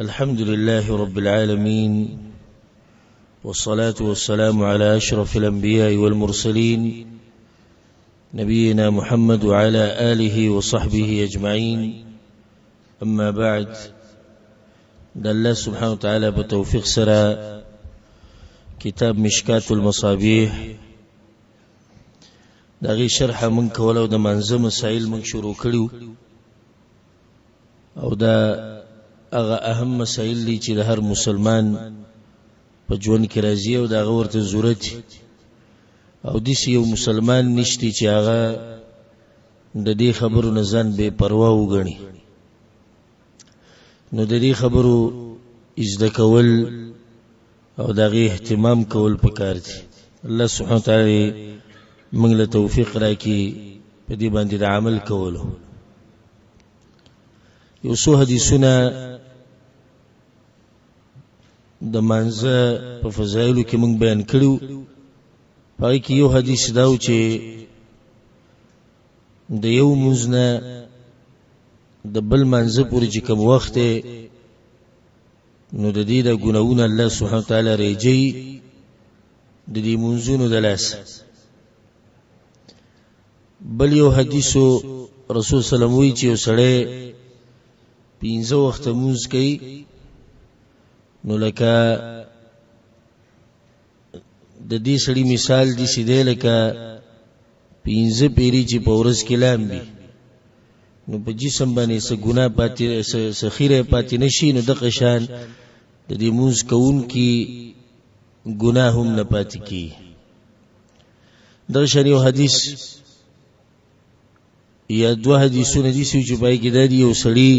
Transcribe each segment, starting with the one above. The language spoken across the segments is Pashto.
الحمد لله رب العالمين، والصلاة والسلام على أشرف الأنبياء والمرسلين، نبينا محمد وعلى آله وصحبه أجمعين. أما بعد، د الله سبحانه وتعالى په توفیق سره کتاب مشکات المصابیح د هغې شرح مونږ کوله او د منځه مسایل مونږ شروع کړي. او دا هغه اهم مسایل دي چې د هر مسلمان په ژوند کې راځي او د هغه ورته ضرورت. او داسې یو مسلمان نشتی چې هغه د دې خبرو نه ځان بې پروا وګڼي. نو د دې خبرو زده کول او د هغې اهتمام کول پکار دي. الله سبحانه وتعالی موږ له توفیق راکړي په دې باندې د عمل کولو. یو څو حدیثونه د مانځه په فضایلو کې موږ بیان کړو. پای کې یو حدیث دا و چې د یو مونځ نه د بل مانځه پورې چې کوم وخت دی، نو د دې د ګناهونه الله سبحانه وتعالی رېجي د دې مونځونو د لاسه. بل یو حدیثو رسول صلی الله علیه وسلم وی چې یو سړی پنځه وخته مونځ کوي، نو لکه د دې سړي مثال دی چې دی لکه پنځه پیری چې په ورځ کې لامبي، نو په جسم باندې څه ګناه پاتې، څه خیره پاتې نشي. نو دغه شان د دې مونځ کوونکي ګناه هم نه پاتې کیږي. دغه شان یو حدیث یا دوه حدیثونه دي چې پای کې د یو سړي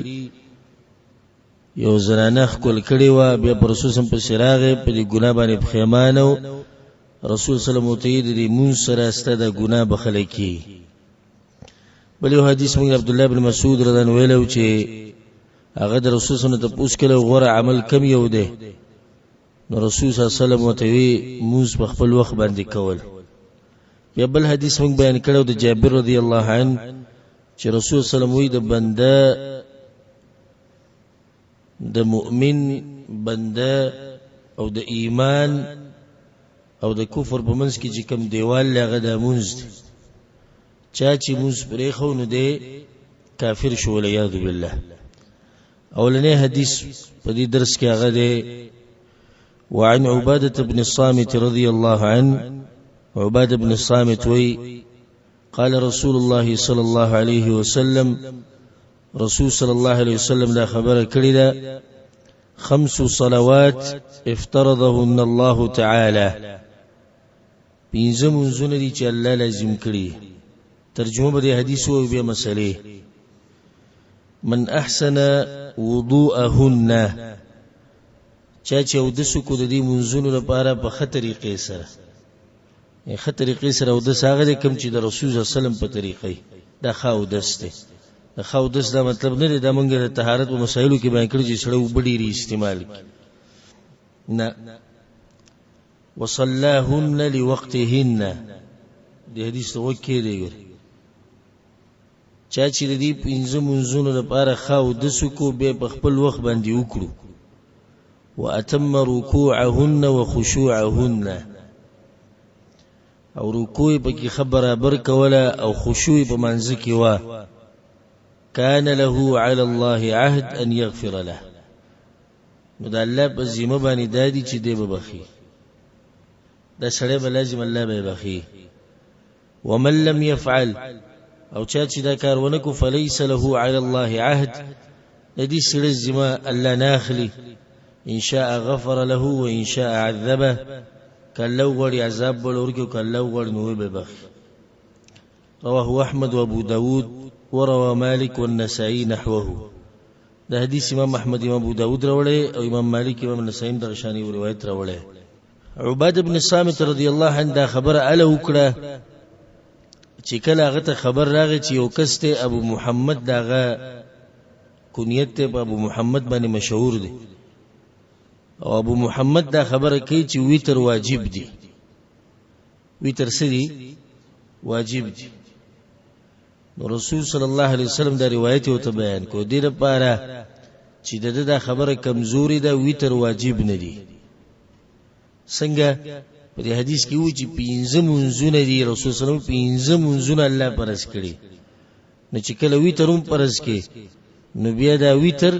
یو زنانه ښکل کړې وه، بیا پر رسول سم پسې راغی، په دې ګناه باندې پښیمانه و. رسول صلی الله علیه وسلم ته یې د دې مونځ سره ستا د ګناه بخښل کېږي. بل یو حدیث موږ عبد الله بن مسعود رضی الله عنه ویلو چې هغه د رسول صلی الله علیه وسلم تپوس کړی غوره عمل کم یو دی، نو رسول صلی الله علیه وسلم ورته وی مونځ په خپل وخت باندې کول. بیا بل حدیث موږ بیان کړو د جابر رضی الله عنه چې رسول صلی الله علیه وسلم وی د بنده، د مؤمن بنده او د ایمان او د کفر په منځ کې چې کوم دیوال لغه د مونځ دی، چا چې مونځ پرې خو نو دی کافر شو، والعیاذ بالله. اولنې حدیث په دې درس کې هغه دی، وعن عبادة بن الصامت رضي الله عنه. عبادة بن الصامت وی قال رسول الله صلى الله عليه وسلم، رسول صلى الله عليه وسلم دا خبره کړې ده، خمس صلوات افترضهن الله تعالى. پنځه منځونه دي چې الله لازم کړي. ترجمه به د حدیث او بیا مسئلې. من احسن وضوءهن، چا چې اودس وکړو د دې منځونو لپاره په ښه طریقې سره، ښه طریقې سره اودس هغه دی کوم چې د رسول صلی الله علیه وسلم په طریقې، دا ښه اودس دی. د ښه اودس دا مطلب نه دی، دا مونږ د طهارت په مسایلو کې بیان کړي چې سړی اوبه ډېرې استعمال کړي، نه. وصلاهن لوقتهن، د حدیث ته غوږ کښېږدئ ګورئ. چا چې د دې پنځه منځونو لپاره ښه اودس وکړو، بیا په خپل وخت باندې وکړو، واتم رکوعهن وخشوعهن، او رکوع یې پکې ښه برابر کوله او خشوع یې په منځ کې وه، کان له علی الله عهد ان یغفر له، نو د الله په ذمه باندې دا دي چې دی به بخي، دا سړی به لازم الله به بخي. ومن لم يفعل، او چا چې دا کار ونه کو، فليس له على الله عهد، د دې سړي ذمه الله نه اخلي. ان شاء غفر له وان شاء عذبه، کله وغواړي عذاب به ورکړي او کله وغواړي نو به بخي. رواه احمد وابو داود وروى مالك والنسائي نحوه. د حدیث امام احمد، امام ابو داود راوړی او امام مالک، امام نسائی دغه شان یو روایت راوړی. عباد ابن صامت رضی الله عنه دا خبره اله وکړه چې کله هغه ته خبر راغی چې یو کس ته ابو محمد، داغه کنیت ته په ابو محمد باندې مشهور دی، او ابو محمد دا خبره کوي چې وتر واجب دی. وتر څه دی؟ واجب دی. نو رسول صلی الله علیه وسلم دا روایت یو ته بیان کو دې لپاره چې د ده دا خبره کمزورې ده، وتر واجب نه دي. څنګه په دې حدیث کې و چې پنځه منځونه دي، رسول صلی الله علیه وسلم پنځه منځونه الله پرز کړي، نو چې کله وتر هم پرز کې نو بیا دا وتر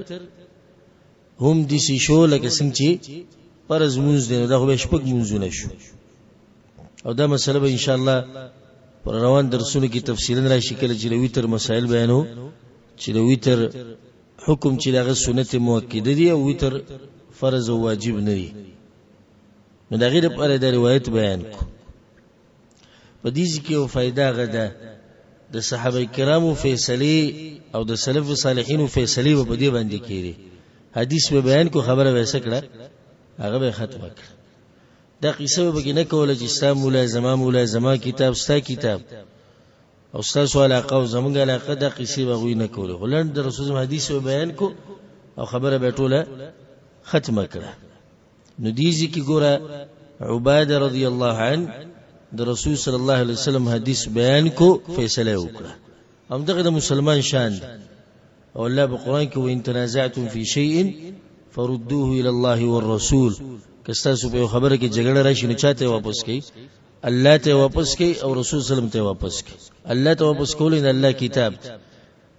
هم داسې شو لکه څنګه چې پرز مونځ دی، نو دا خو بیا شپږ مونځونه شو. او دا مسله به ان شاء الله پر روان درسونو کې تفصیلا راشي کله چې د وتر مسائل بیانو، چې د وتر حکم چې دغه سنت مؤکده دی او وتر فرض او واجب نه دی. نو د هغې لپاره دا روایت بیان کو. په دې ځای کې یو فایده هغه ده، د صحابه کرامو فیصلې او د سلف صالحینو فیصلې به په دې باندې کېدې. حدیث به بیان کو، خبره به یې څه کړه، هغه به یې ختمه کړه. دا قصه به پکې نه کوله چې ستا مولا زما مولا، زما کتاب ستا کتاب، او ستاسو علاقه او زمونږ علاقه، دا قصې به هغوی نه کولې. خو لنډ د رسول حدیث به بیان کو او خبره به ټوله ختمه کړه. نو دې ځای کې ګوره عباده رضی الله عنه د رسول صلی الله علیه وسلم حدیث بیان کو، فیصله یې وکړه. همدغه د مسلمان شان دی. او الله په قرآن کې وایي ان تنازعتم فی شیء فردوه الی الله والرسول، که ستاسو په یو خبره کې جګړه راشي نو چا ته واپس کړئ؟ الله ته واپس کړئ او رسول صلی الله علیه وسلم ته واپس کړئ. الله ته واپس کول یعنی الله کتاب ته،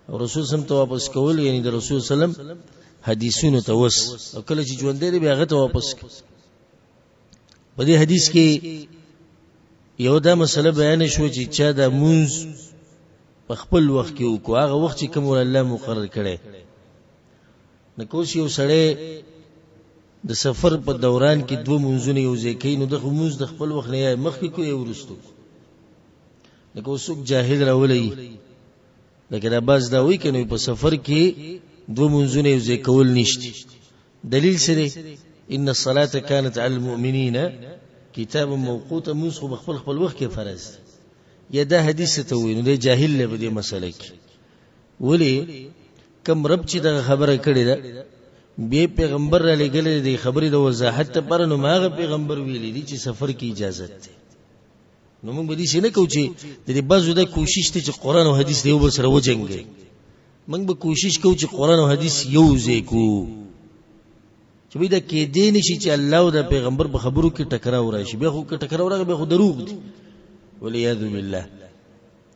او رسول صلی الله علیه وسلم ته واپس کول یعنی د رسول صلی الله علیه وسلم حدیثونو ته وس، او کله چې ژوندی دی بیا هغه ته واپس کړئ. په دې حدیث کې یو دا مسله بیان شو چې چا دا مونځ په خپل وخت کې وکړو، هغه وخت چې کوم الله مقرر کړی. نو که اوس یو سړی د سفر په دوران کې دوه مونځونه یو ځای کوي، نو د خو مونځ د خپل وخت نه یا مخکې کوي یا وروسته کوي. نو که اوس څوک جاهل راولي، لکه دا باز دا وایي که نه، په سفر کې دوه مونځونه یو ځای کول نشته. دلیل څه دی؟ ان الصلاة كانت على المؤمنین کتابا موقوتا، مونځ خو په خپل خپل وخت کې فرض دی. یا دا حدیث ته وایي، نو دی جاهل دی په دې مسله کې. ولې کم رب چې دغه خبره کړې ده، بیا پیغمبر را لېږلی دی خبرې د وضاحت لپاره، نو هغه پیغمبر ویلي دي چې سفر کې اجازت دی. نو موږ به داسې نه کوو چې د دې بعضو دا کوشش دی چې قرآن او حدیث د یو بل سره وجنګوي. موږ به کوشش کوو چې قرآن او حدیث یو ځای کړو، چې بیا دا کېدی نه شي چې الله او د پیغمبر په خبرو کې ټکراو راشي. بیا خو که ټکراو راغی بیا خو دروغ دي، والعیاذ بالله.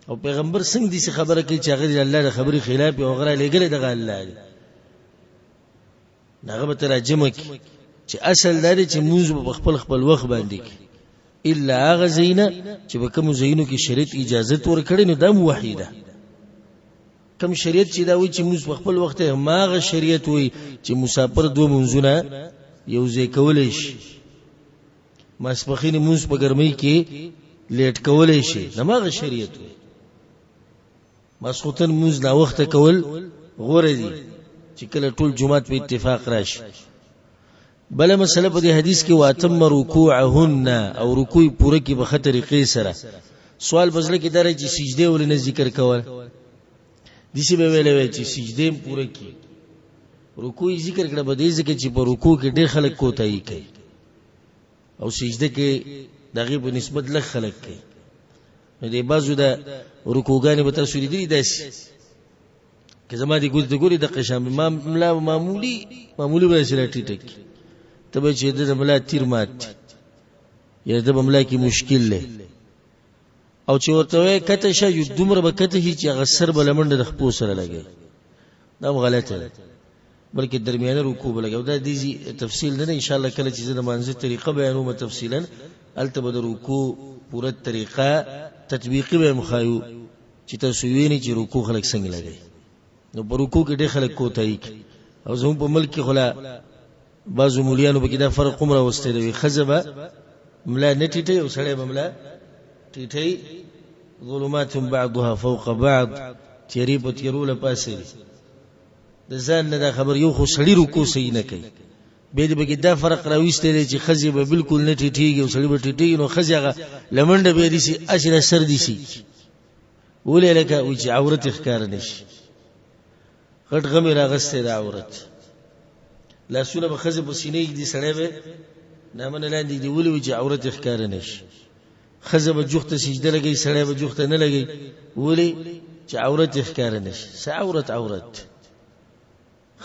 او پیغمبر څنګه داسې خبره کوي چې هغه د الله د خبرې خلاف او هغه رالیږلی دغه الله دی، هغه به تراجمه کړي چې اصل دا دی چې مونځ به په خپل خپل وخت باندې کړي، الا هغه ځایونه چې په کومو ځایونو کې شریعت اجازت ورکړي، نو دا هم وحي ده. کوم شریعت چې دا وایي چې مونځ په خپل وخت دی، هماغه شریعت وایي چې مسافر دوه مونځونه یو ځای کولی شي، ماسپښین مونځ په ګرمۍ کې لیټ کولی شي، هماغه شریعت وایي. ماسخوتن مونځ ناوخته کول غوره دي چې کله ټول جومات په اتفاق راشي. بله مسله په دې حدیث کې واتم رکوعهن، او رکوع پوره کې په ښه طریقې سره. سوال په زړه کې دا راځي چې سجدې ولې نه ذکر کول؟ داسې به ویلی وای چې سجدې هم پوره کړي. رکوع یې ذکر کړه په دې ځکه چې په رکوع کې ډېر خلک کوتاهي کوي او سجده کې د هغې په نسبت لږ خلک کوي. نو دې بعضو د رکوګانې به تاسو لیدلي داسې که زما دې ګوتې ته ګوري دقه شان ما ملا معمولي معمولي به داسې راټیټه کړي، ته به چې د ملا تیر مات دی یا د په ملا کې مشکل دی، او چې ورته وایې کته شه یو دومره به کته شي چې هغه سر به له منډه د خپو سره لګوي. دا هم غلطه ده، بلکې درمیانه رکوع به لګوي. او دا دې ځي تفصیل نه دی، انشاءالله کله چې زه د مانځه طریقه بیانوم تفصیلا، هلته به د رکوع پوره طریقه تطبیقي به هم ښایو چې تاسو وینئ چې رکوع خلک څنګه لګوي. نو په رکوع کې ډېر خلک کوتاهي کوي، او زموږ په ملک کې خو لا بعضو مولیانو پکې دا فرق هم راوستی دی، ښځه به ملا نه ټیټوي او سړی به ملا ټیټوي. ظلمات بعضها فوق بعض، تیرې په تیرو له پاسه دي. د ځان نه دا خبر یو خو سړي رکوع صحیح نه کوي، بیا دې پکې دا فرق راویستی دی چې ښځې به بالکل نه ټیټېږي او سړي به ټیټېږي. نو ښځې هغه له منډه بیا داسې هسې را سر دي سي، ولې لکه وایي چې عورت یې ښکاره نه شي. غټ غم یې راغستی د عورت، لاسونه به ښځې په سینې ږدي، سړی به نامه نه لاندې ږدي، ولې وایي چې عورت یې ښکاره نه شي. ښځه به جوخته سجده لګوي، سړی به جوخته نه لګوي، ولې چې عورت یې ښکاره نه شي. څه عورت؟ عورت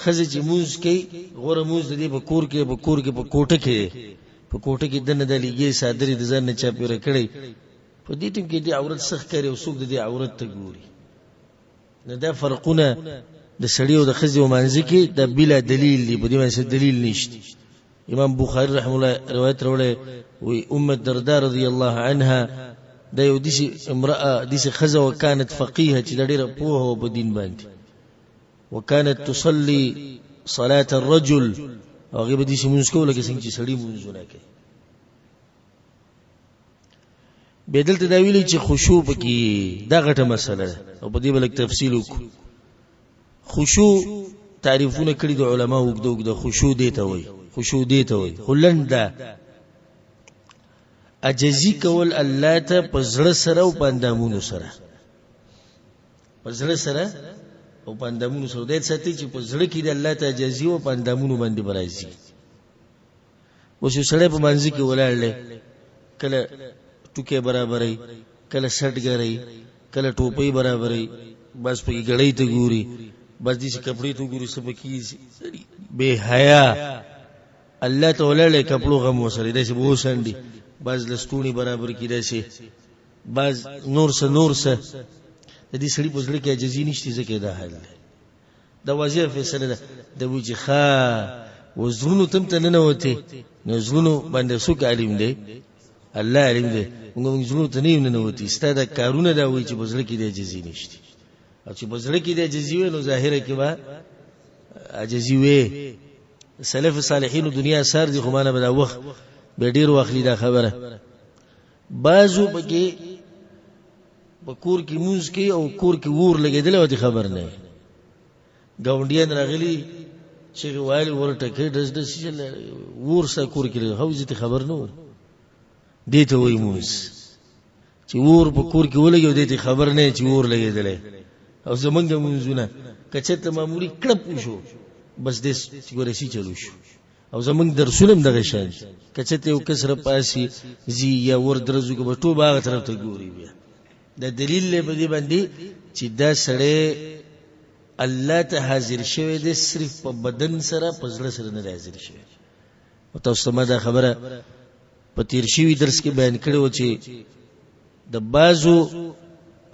ښځه چې مونځ کوي، غوره مونځ د دې په کور کې، په کور کې په کوټه کې دی، په کوټه کې دننه د لیګې څادرې د ځان نه چاپېره کړی، په دې ټیم کې دې عورت څه ښکاري او څوک د دې عورت ته ګوري؟ نو دا فرقونه د سړي او د ښځې په منځ کې دا بلا دلیل دی، په دې باندې څه دلیل نشته. امام بخاری رحم الله روایت راوړی، وی ام الدرداء رضی الله عنها دا یو داسې امرأه، داسې ښځه وه، کانت فقیهه، چې دا ډېره پوهه وه په دین باندې، وکانت تصلي صلاة الرجل، او هغې به داسې لمونځ کوو لکه څنګه چې سړي لمونځونه کوي. بیا دلته دا ویلي چې خشوع پکې دا غټه مسله ده او په دې به لږ تفصیل وکړو. خشوع تعریفونه کړي د علما اوږده اوږده، خشوع دې ته وایي، خشوع دې ته وایي، خو لنډ ده عجزي کول الله ته په زړه سره او په اندامونو سره، په زړه سره او په اندامونو سره. دې ساتي چې په زړه کې د الله ته عجزي او په اندامونو باندې برازي. اوس یو سړی په منځ کې ولاړ دی، کله ټوکی برابرې، کله سټ ګرې، کله ټوپۍ برابرې، بس په ګړۍ ته ګوري، بس دې کپړې ته ګوري، څه پکې بے حیا الله ته ولاړ دی، کپړو غم وسره داسې به وسنډي، بعض لستوڼي برابر کړي داسې، بعض نور څه نور څه. د دې سړي په زړه کې عاجزي نشته، ځکه دا حال دی. دا واضح فیصله ده. د وی چې ښا و زړونو تم ته ننوتې، نو زړونو باندې څوک عالم دی؟ الله عالم دی. موږ زړونو ته نه یو ننوتي، ستا دا کارونه دا وایي چې په زړه کې د عاجزي نشته، او چې په زړه کې د عاجزي وي نو ظاهره کې به عاجزي وي. سلف صالحینو دنیا سار دي، خو مانه به دا وخت به ډېر واخلي دا خبره. بعضو پکې په کور کې مونځ کوي او کور کې ور لګېدلی او خبر نه، ګاونډیان راغلي چیغې وهلې، ور ټکې ډز ډز چې ور ستا کور کې لګېدلی، هو زه ته خبر نه وم. دې ته وایي مونځ چې ور په کور کې ولګي او دې ته خبر نه چې ور لګېدلی. او زمونږ مونځونه که چېرته معمولي کړپ وشو بس دې چې ګوره سي چلو شو. او زمونږ درسونه هم دغه شان دي، که چېرته یو کس راپاسي ځي یا ور درز وکړي بس ټول به هغه طرف ته ګوري. بیا دا دلیل دی په دې باندې چې دا سړی الله ته حاضر شوی دی صرف په بدن سره، په زړه سره نه دی حاضر شوی. او تاسو ته ما دا خبره په تیر شوي درس کې بیان کړې وه چې د بعضو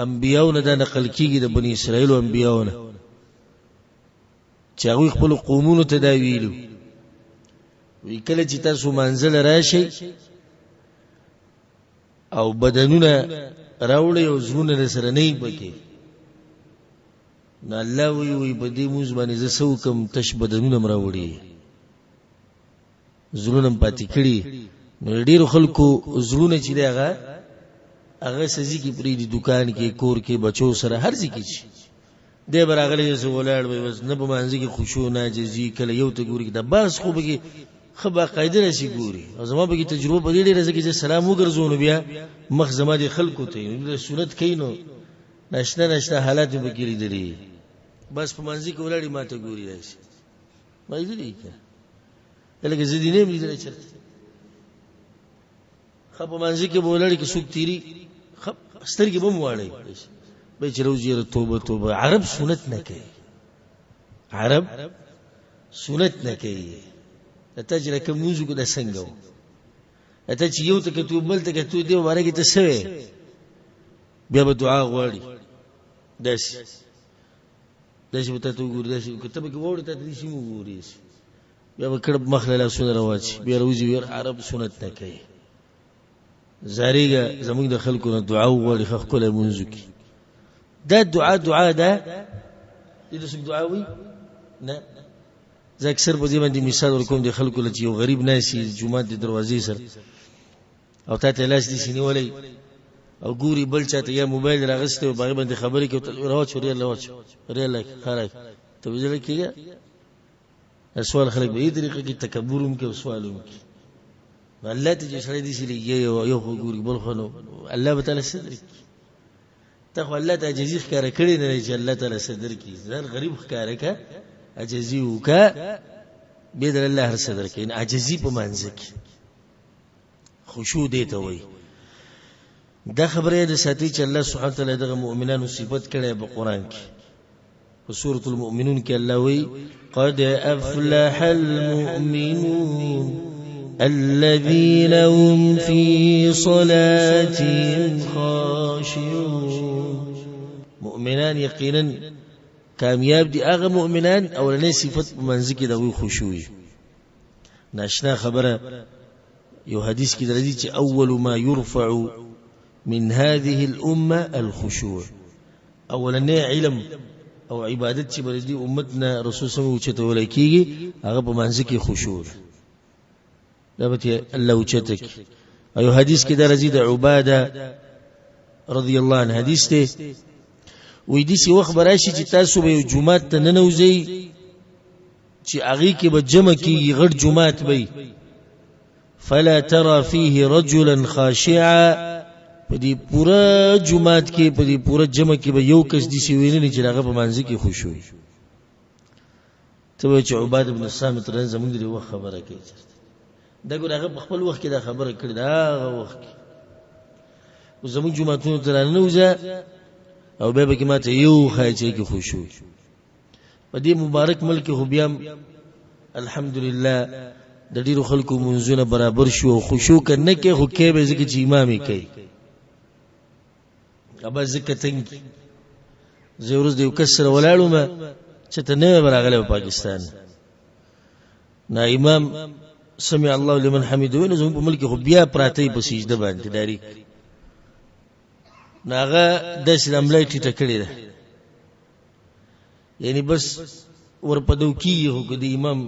انبیاو نه دا نقل کیږي، د بني اسرائیلو انبیاو نه، چې هغوی خپلو قومونو ته دا ویلو، وی کله چې تاسو منزل راشئ او بدنونه راوړئ او زړونه له سره نه وي پکې، نو الله وی وی په دې مونځ باندې زه څه وکړم؟ تش بدنونه م راوړي، زړونه م پاتې کړي. نو ډېرو خلکو زړونه چې دی هغه هغه څه ځي کې پرېږدي، دکان کې، کور کې، بچو سره، هر ځای کې چې دی به راغلی داسې ولاړ وي، بس نه په مانځه کې خشوع نه عاجزي، کله یو ته ګوري، د باز خو پکې ښه باقاعده راسي ګوري. او زما پکې تجربه په دې ډېره ځکه چې سلام وګرځو نو بیا مخ زما د خلکو ته وي، نو سنت کوي، نو ناشنا ناشنا حالات مې پکې لیدلي. بس په مانځه کې ولاړ ما ته ګوري داسې، ما لیدلي که نه، لکه زه دې نه یم لیدلی چېرته. ښه په مانځه کې به ولاړ کې څوک تېري، ښه سترګې به هم واړوي، به چې راوځي یاره توبه توبه. عرب سنت نه کوي، عرب سنت نه کوي. ته چې لکه مونځ وکړو دا څنګه و، ته چې یو ته کتو بل ته کتو دې مبارک ته څه وې، بیا به دعا غواړي داسې داسې به تا ته وګوري داسې، که ته پکې واوړې تا ته داسې هم وګوري، بیا به کړپ مخ له لاسونه راواچي، بیا راوځي ویر عرب سنت نه کوي. زاریږه زموږ د خلکو نه دعا وغواړي ښه ښکلی لمونځ وکړي. دا دعا دعا ده، دې ته څوک دعا وایي؟ نه. زه اکثر په دې باندې مثال ورکوم د خلکو له چې یو غریب ناست وي جومات د دروازې سره او تا ته لاس داسې نیولی او ګوري بل چاته یا موبایل راغستی او په هغې باندې خبرې کوي، راواچو ریال راواچو ریال خلک ته به زړه کېږه. سوال خلک به دې طریقه کې تکبر هم کوي او سوال هم کوي. نو الله ته چې سړی داسې لګیا یو یو خو ګوري بل خو نو الله به تعالی څه درکړي؟ ته خو الله ته عاجزي ښکاره کړې نه چې الله تعالی څه درکړي. ځان غریب ښکاره کړه، عاجزي وکړه، بیا در الله هر څه درکړي. عاجزي په منځ کې خشوع دی ته وایي. دا خبره د ساتي چې الله سبحانه وتعالی دغه مؤمنانو صفت کړی په قران کې، په سورة المؤمنون کې الله وایي قد افلح المؤمنون الذين هم في صلاتهم خاشعون. مؤمنان یقینا کامیاب دي، هغه مؤمنان اولنې صفت په منځ کې د هغوی خشوع. ناشنا خبره یو حدیث کې راځي چې اول ما يرفع من هذه الامه الخشوع. اولنې علم او عبادت چې بر دې امت نه رسول صلی الله علیه وسلم ولا کیږي هغه په منځ کې خشوع ده. دا به الله اوچته کړي. او حدیث کې دا راځي د عباده رضی الله عنه حدیث دی، وایي داسې وخت به راشي چې تاسو به یو جومات ته ننوځئ چې هغې کې به جمع کېږي، غټ جومات به وي، فلا ترى فيه رجلا خاشعا، په دې پوره جومات کې په دې پوره جمع کې به یو کس داسې ویني چې هغه په مانځه کې خوشو وي. ته وایې چې عباد بن الصامت رضی زمونږ د وخت خبره کوي، چېرته دا ګوره هغه په خپل وخت کې دا خبره کړې ده، هغه وخت کې اوس زمونږ جوماتونو ته راننوځه او بیا پکې ما ته یو ښایي چې کې خوشو. په دې مبارک ملک کې خو بیا الحمدلله د ډیرو خلکو منځونه برابر شو او خشوع که نه کوي خو کوي به ځکه چې امام یې کوي. ابا ځکه تنګ زه یو ورځ د یو کس سره ولاړ وم چې ته نوی به راغلی په پاکستان، نه امام سمع الله لمن حمده ویل، زموږ په ملک کې خو بیا پراته یې په سجده باندې ډایرک، نو هغه داسې د ملا یې ټیټه کړې ده، یعنی بس ورپدو کیږي، خو که د امام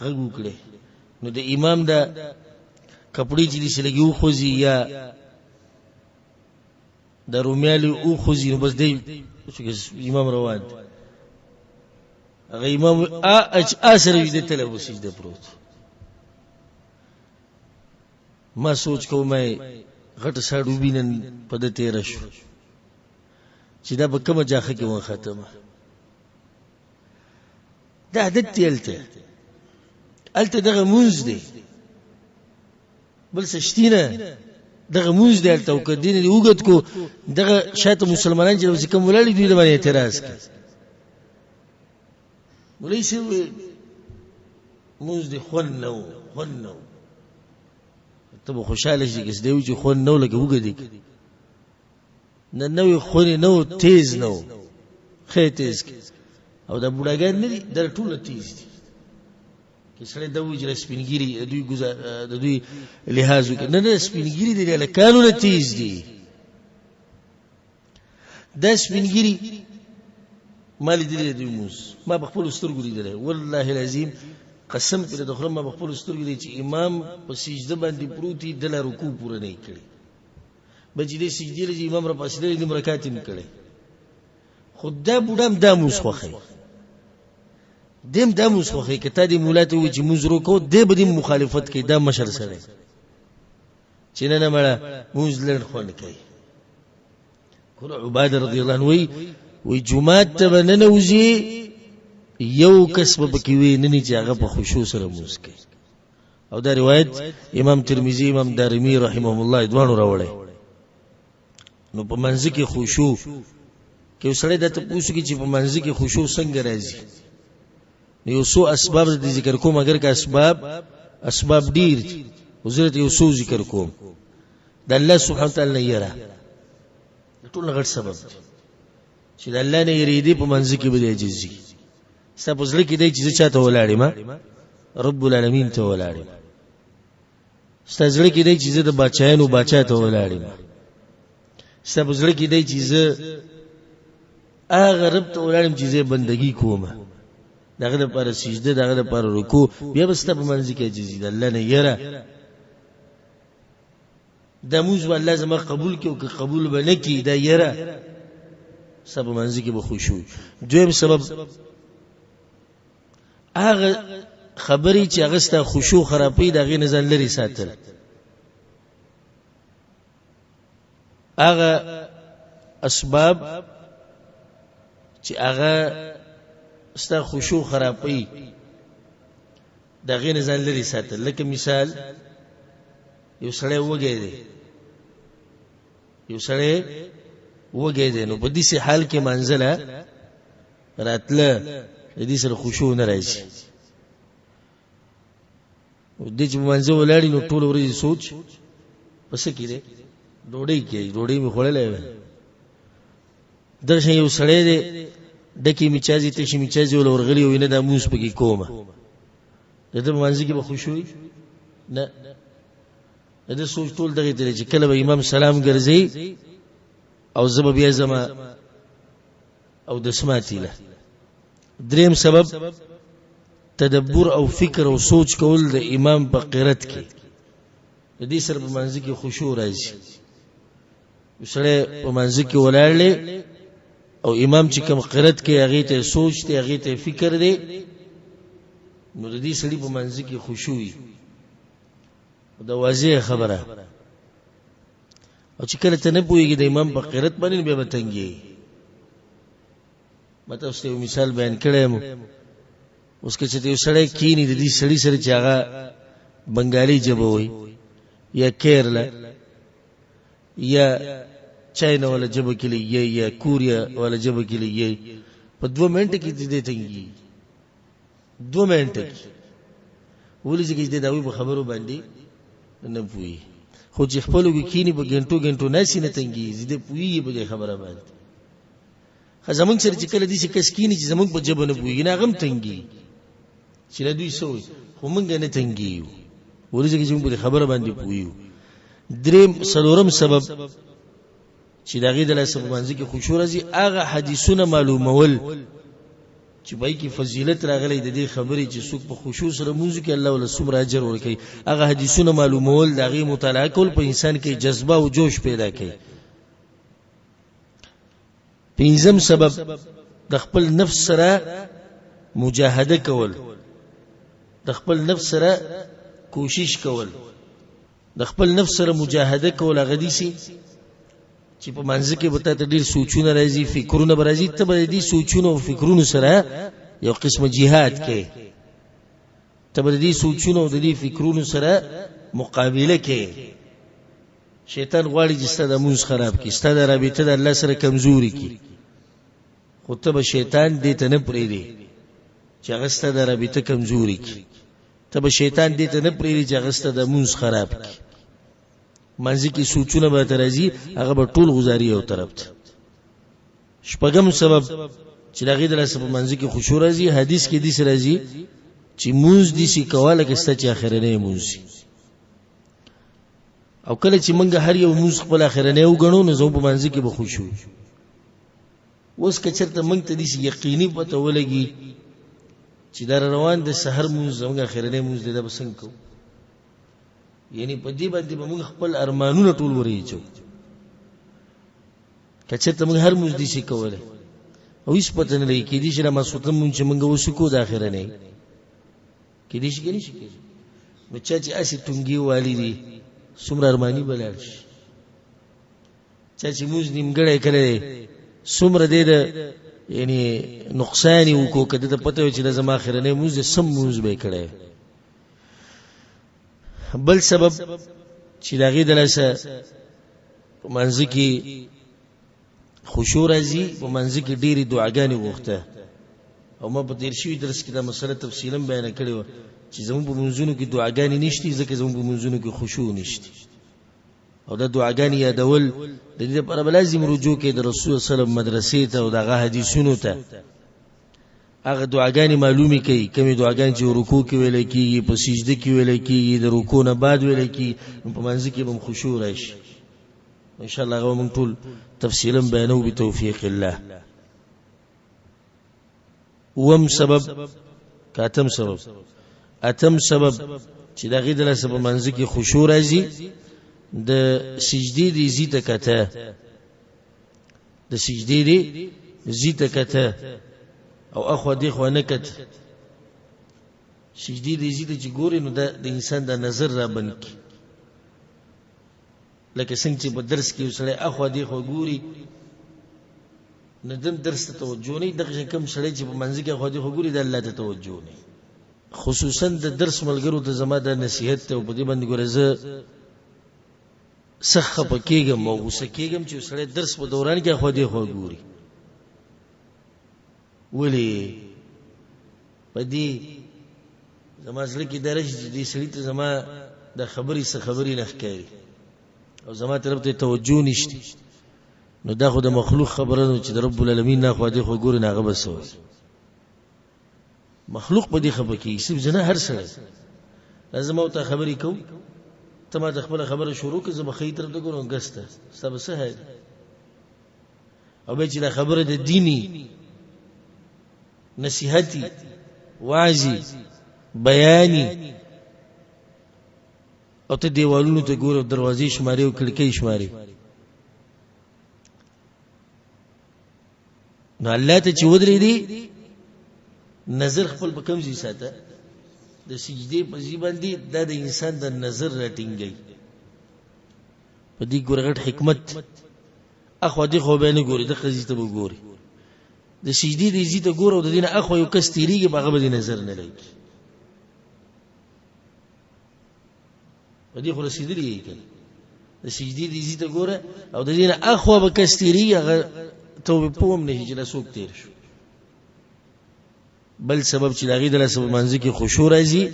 غږ وکړي نو د امام د کپړې چې داسې لږې وخوځي یا د رومیالي وخوځي نو بس دی امام روان دی، هغه امام ا اچ ا سره وي د تله په سجده پروت. ما سوچ کوم غټ ساړو بینن په د تیر شو چې دا په کومه جاخه کې وختمه. دا عادت دی، هلته هلته دغه مونځ دی، بل څه شتي نه، دغه مونځ دی هلته. او که دین دې اوږد کو دغه شاته مسلمانان چې اوس کوم ولاړ دي دوی باندې اعتراض کوي. مولوي صاحب مونځ دې خوند نه و، خوند نه و، ته به خوشحاله شې که دی چې خوند نه و لکه اوږد یې کړي. نه نوې خونې نه و، تیز نه و، ښه تیز کړي. او دا بوډاګان نه دي، دا ټوله تیز دي. که سړی دا وایي چې دا سپین ږیري د دوی د دوی لحاظ وکړي، نه نه، سپین ږیري دي، د هلکانو نه تیز دي. دا سپین ږیري ما لیدلی دی لمونځ، ما په خپلو سترګو لیدلی، والله العظیم قسم پرې د خره ما په خپلو سترګو لیدلی چې امام په سجده باندې پروت وي، ده لا رکوع پوره نه کړې، به چې دی سجدې له امام راپاڅېدلی نیم رکعت یې هم کړی. خو دا بوډا هم دا لمونځ خوښوي، دی هم دا لمونځ خوښوي. که تا دې ملا ته ووایي چې لمونځ وکړو، دی به دې مخالفت کوي، دا مشر سړی چې نه نه مړه لمونځ لنډ خوند کوي. ګوره عباده رضی الله عنه وایي، وایي جومات ته به ننوځي یو کس به پکې وي نه چې هغه په خشوع سره لمونځ کوي. او دا روایت امام ترمذي امام دارمي رحمهم الله دواړو راوړی. نو په منځ کې خشوع کې سړی د تاسو کې چې په منځ کې خشوع څنګه راځي، نو یو څو اسباب د ذکر کوم، اگر که اسباب ډیر دي، خو زه یو څو ذکر کوم. د الله سبحانه وتعالی نه یره ټول غټ سبب دی چې د الله نه یریدي په منځ کې به عاجزي ستا په زړه کې دی چې زه چاته ولاړ یم، رب العالمین ته ولاړ یم. ستا زړه کې دی چې زه د باچایانو باچا ته ولاړ یم. ستا په زړه کې دی چې زه هغه رب ته ولاړ یم چې زه بندګي کوم، د هغه لپاره سجده، د هغه لپاره رکوع. بیا به ستا په منځ کې عاجزي د الله نه یره. دا مونځ به الله زما قبول کړي او که قبول به نه کړي، دا یره ستا په منځ کې به خشوع. دویم سبب هغه خبرې چې هغه ستا خشوع خرابوي، د هغې نه ځان لرې ساتل. هغه اسباب چې هغه ستا خشوع خرابوي، د هغې نه ځان لرې ساتل. لکه مثال یو سړی وږی دی، یو سړی وږی دی، نو په داسې حال کې منزله راتله د دې سره خشوع نه راځي. او دې چې منځه ولاړی نو ټول ورځ سوچ پس کې دی، ډوډۍ کې، ډوډۍ مې خوړلې وه. دغه یو سړی دی، ډکې میچازي تشې میچازي ول ورغلی وي، نه دا موس پکې کومه. د ده په منځ کې به خشوع نه، د ده سوچ ټول دغې ته دی چې کله به امام سلام ګرځي او زه به بیا زما او د سماتي له. دریم سبب تدبر او فکر او سوچ کول د امام په قرت کې، د دې سره په منځ کې خشوع راځي. سړی په منځ کې ولاړ دی او امام چې کوم قرت کې هغې ته سوچ دی، هغې ته فکر دی، نو د دې سړي په منځ کې خشوع وي. دا واضح خبره. او چې کله ته نه پوهېږې د امام په قرت باندې، بیا به تنګېږې. ما تاسو ته یو مثال بیان کړی یم. اوس که چې یو سړی کینی د دې سړي سره چې هغه بنګالي ژبه وایي یا کیرلا یا چاینا والا ژبه کې لګي یا کوریا والا ژبه کې لګي، په 2 منټه کې دې تنګي، 2 منټه کې. ولې؟ چې دې د هغوی په خبرو باندې نه پوهېږي. خو چې خپلو کې کینی په ګنټو ګنټو ناسي نه تنګېږي، دې پوهېږي په دې خبره باندې. زمونږ سره چې کله داسې کس کینی چې زمونږ په ژبه نه پوهېږي، نه هغه هم تنګېږي چې له دوی څه وایي، خو مونږ نه تنګېږو. ولې؟ ځکه چې موږ په دې خبره باندې پوهېږو. دریم څلورم سبب چې د هغې د لاسه په منځ کې خشوع راځي، هغه حدیثونه معلومول چې پای کې فضیلت راغلی د دې خبرې چې څوک په خشوع سره مونځ کوي الله وله څومره اجر ورکوي. هغه حدیثونه معلومول، د هغې مطالعه کول په انسان کې جذبه او جوش پیدا کوي. پنځم سبب د خپل نفس سره مجاهده کول، د خپل نفس سره کوشش کول، د خپل نفس سره مجاهده کول. هغه دي چې په منځ کې به تاته ډېر سوچونه راځي، فکرونه به راځي، ته به د دې سوچونو او فکرونو سره یو قسم جهاد کې، ته به د دې سوچونو او د دې فکرونو سره مقابله کې. شیطان غواړي چې ستا د مونځ خراب کړي، ستا د رابطه د الله سره کمزوري کړي، خو ته به شیطان دې ته نه پرېږدې چې هغه ستا د رابطه کمزوري کړي، ته به شیطان دې ته نه پرېږدې چې هغه ستا د مونځ خراب کړي. منځ کې سوچونه به ته راځي، هغه به ټول غزاري یو طرف ته. شپږم سبب چې د هغې د لاسه په منځ کې خشوع راځي، حدیث کې داسې راځي چې مونځ داسې کوه لکه ستا چې اخرنی مونځ. او کله چې موږ هر یو مونځ خپل اخرنی وګڼو، نو زموږ په منځ کې به خشوع. اوس که چېرته موږ ته داسې یقیني پته ولګي چې دا روان د سحر مونځ زموږ اخرنی مونځ دی، دا به څنګه کوو؟ یعنی په دې باندې به موږ خپل ارمانونه ټول ورېچو. که چېرته موږ هر مونځ داسې کولی او هېڅ پته نه لګي، کېدای شي دا ماسخوتن مونځ چې موږ اوس وکړو دا اخرنی کېدای شي که نه شي کېدای. نو چا چې هسې ټونګې والي دي څومره ارماني به لاړ شي، چا چې مونځ نیمګړی کړی دی څومره دی د یعنی نقصان یې وکړو. که ده ته پته وي چې دا زما اخرنی مونځ دی، سم مونځ به یې کړی. بل سبب چې د هغې د لاسه په منځ کې خشوع راځي، په منځ کې ډېرې دعاګانې غوښته. او ما په تېر شوي درس کې دا مسله تفصیلا بیانه کړې وه چې زموږ په منځونو کې دعاګانې نشتي، ځکه زموږ په منځونو کې خشوع نشتي. او دا دعاګانې یادول د دې لپاره به لازم رجوع کې د رسول الله صلی الله علیه وسلم مدرسې ته او د هغه حدیثونو ته، هغه دعاګانې معلومې کوي، کومې دعاګانې چې رکوع کې ویل کېږي، په سجده کې ویل کېږي، د رکوع نه بعد ویل کېږي، نو په منځ کې به هم خشوع راشي. ان شاء الله هغه موږ ټول تفصیلا بیانو بتوفیق الله. اووم سبب که اتم سبب؟ اتم سبب چې د هغې د لاسه په منځ کې خشوع راځي، د سجدې دې ځي ته کته، د سجدې دې ځي ته کته او اخوا دې خوا نه کته. سجدې دې ځي ته چې ګورې نو د انسان د نظر را بند کړي، لکه څنګه چې په درس کې یو سړی اخوا دې خوا ګوري نو دم درس ته توجه نه، دغه کوم سړی چې په منځ کې اخوا دې خوا ګوري د الله ته توجه نه. خصوصا د درس ملګرو ته زما دا نصیحت ته، په دې باندې ګوره زه سخت خپه کېږم او غوسه کېږم چې سړی درس په دوران کې اخوا دې خوا ګوري. ولې؟ په دې زما زړه کې دا راشي چې دې سړي ته زما د خبرې څه خبرې نه ښکاري او زما طرف ته توجه نشته، نو دا خو د مخلوق خبره ده چې د رب العالمین نه خو دې خو ګوري، نه هغه به څه وایي. مخلوق په دې خفه کېږي، صرف زه نه، هر سړی. لازم او ته خبرې کوو، ته ما ته خپله خبره شروع کړه، زه به ښي طرف ته ګورم، ګس ته ستا به څه حال. او بیا چې دا خبره د دیني نصیحتي وعظي بیاني او ته دیوالونو ته ګورې او دروازې شمارې او کړکۍ شمارې، نو الله ته چې ودرېدې نظر خپل په کوم ځای ساته، د سجدې په ځای باندې. دا د انسان د نظر راټینګوي. په دې ګوره غټ حکمت، اخوا دې خو به نه ګوري، د ځای ته به ګوري. د سجدې دې ځای ته ګوره او د دې نه اخوا یو کس تېرېږي، په هغه به دې نظر نه لګي. په دې خو رسېدلي یې که نه؟ د سجدې دې ځای ته ګوره او د دې نه اخوا به کس تېرېږي، هغه ته به پوه هم نه شي چې دا څوک تېر شو. بل سبب چې د هغې د لاسه په مانځه کې خشوع راځي،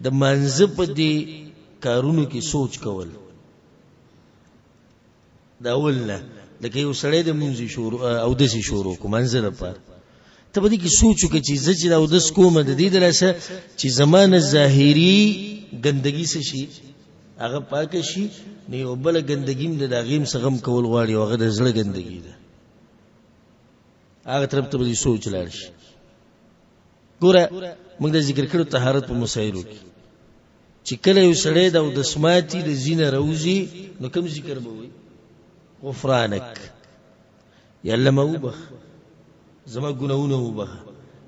د مانځه په دې کارونو کې سوچ کول. د اول نه لکه یو سړی د مونځ شروع اودس یې شروع کړو مانځه لپاره، ته په دې کې سوچ وکړه چې زه چې د اودس کوم، د دې د لاسه چې زما نه ظاهري ګندګي څه شي، هغه پاکه شي، نو یو بله ګندګي هم ده، د هغې هم څه غم کول غواړي، او هغه د زړه ګندګي ده، هغه طرف ته به دې سوچ لاړ شي. ګوره موږ د ذکر کړو طهارت په مسایلو کې چې کله یو سړی د اودس ماتي د ځینه راوځي، نو کوم ذکر به وایي؟ غفرانک، یا الله ما وبخ، زما ګناهونه وبخ.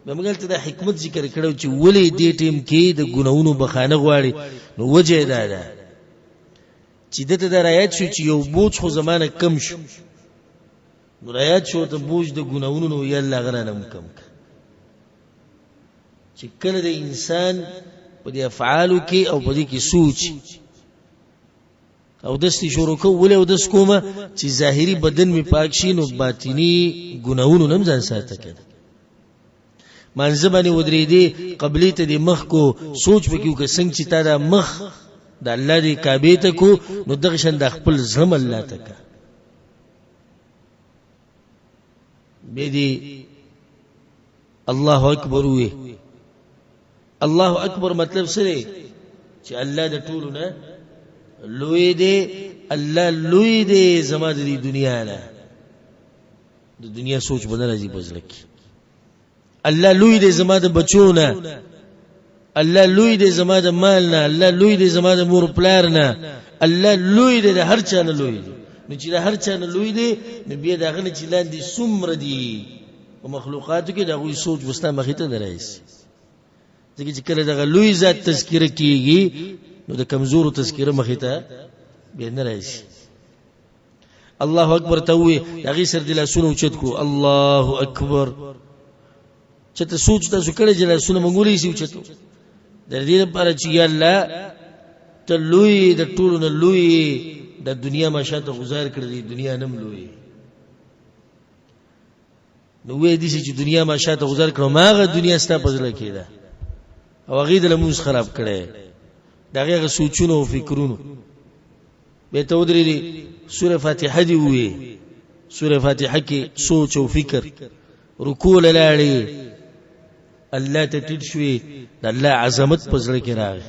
بیا موږ هلته دا حکمت ذکر کړو چې ولې دې ټیم کې د ګناهونو بخښنه غواړي. نو وجه یې دا ده چې ده ته دا رایاد شو چې یو بوج خو زما نه کم شو، نو رایاد شو ته بوج د ګناهونو، نو یا الله هغه رانه هم کم کړه. چې کله د انسان په دې افعالو کې او په دې کې سوچ او دستي شروع کو، ولې او دس کومه چې ظاهري بدن می پاک شي، نو باطینی ګناهونو نم ځان ساته کړه. مانځه باندې ودرېدې، قبلې ته دې مخ کو، سوچ پکې وکړه څنګه چې تا دا مخ د الله دې کعبې ته کو، نو دغه شان د خپل زړه الله ته کا. بیا دې الله اکبر وې. الله اکبر مطلب څه دی؟ چې الله د ټولو نه لوی دی، الله لوی دی زما د دې دنیا نه. د دنیا سوچ به نه راځي په زړه کې. الله لوی دی زما د بچو نه، الله لوی دی زما د مال نه، الله لوی دی زما د مور پلار نه، الله لوی دی، د هر چا نه لوی دی. نو چې د هر چا نه لوی دی، نو بیا د هغه نه چې لاندې څومره دي په مخلوقاتو کې، د هغوی سوچ به ستا مخې ته نه راشي، ځکه چې کله دغه لوی ذات تذکره کیږي، نو د کمزورو تذکره مخې ته بیا نه راشي. الله اکبر ته وې، د هغې سره دې لاسونه اوچت کړو، الله اکبر. چې ته سوچ تاسو کړی چې لاسونه موږ ولې سي اوچتو؟ د دې لپاره چې یا الله ته لوی، د ټولو نه لوی، د دنیا ما شاته گزار کړې، د دنیا نم لوی. نو وې دي چې دنیا ما شاته گزار کړو، ما هغه دنیا ستا په زړه کې ده او هغې د لمونځ خراب کړی، د هغې هغه سوچونو او فکرونو. بیا ته ودرېدې، سوره فاتحه دې ووې، سوره فاتحه کې سوچ او فکر. رکوع له لاړې، الله ته ټیټ شوې، د الله عظمت په زړه کې راغی،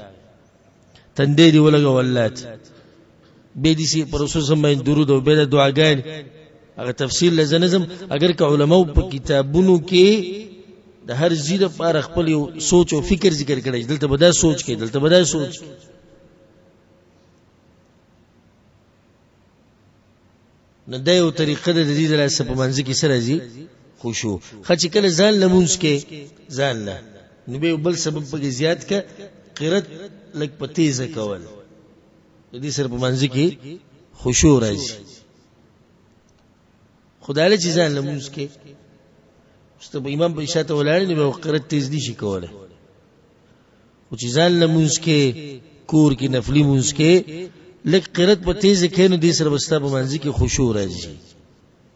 تندې دې ولګو الله ته. بیا دې سي پر رسول سم باندې درود او بیا د دعاګانې. هغه تفصیل له نظم، اگر که علماو په کتابونو کې د هر ځای لپاره خپل یو سوچ او فکر ذکر کړی، دلته به دا سوچ کې، دلته به دا سوچ کې. نو دا یو طریقه ده د دې د لاسه په منځ کې سره راځي خشوع. ښه چې کله ځان له مونځ کې ځان له، نو بیا یو بل سبب پکې زیات که قرت لږ په تیزه کول، د دې سره په منځ کې خشوع راځي. خدای له چې ځان له مونځ کې اوس ته به امام په شاته ولاړ، نو بیا قرت تیز نشي کولی، خو چې ځان له مونځ کې کور کې نفلي مونځ کې لږ قرت په تیزه کې، نو دې سره به ستا په منځ کې خشوع راځي.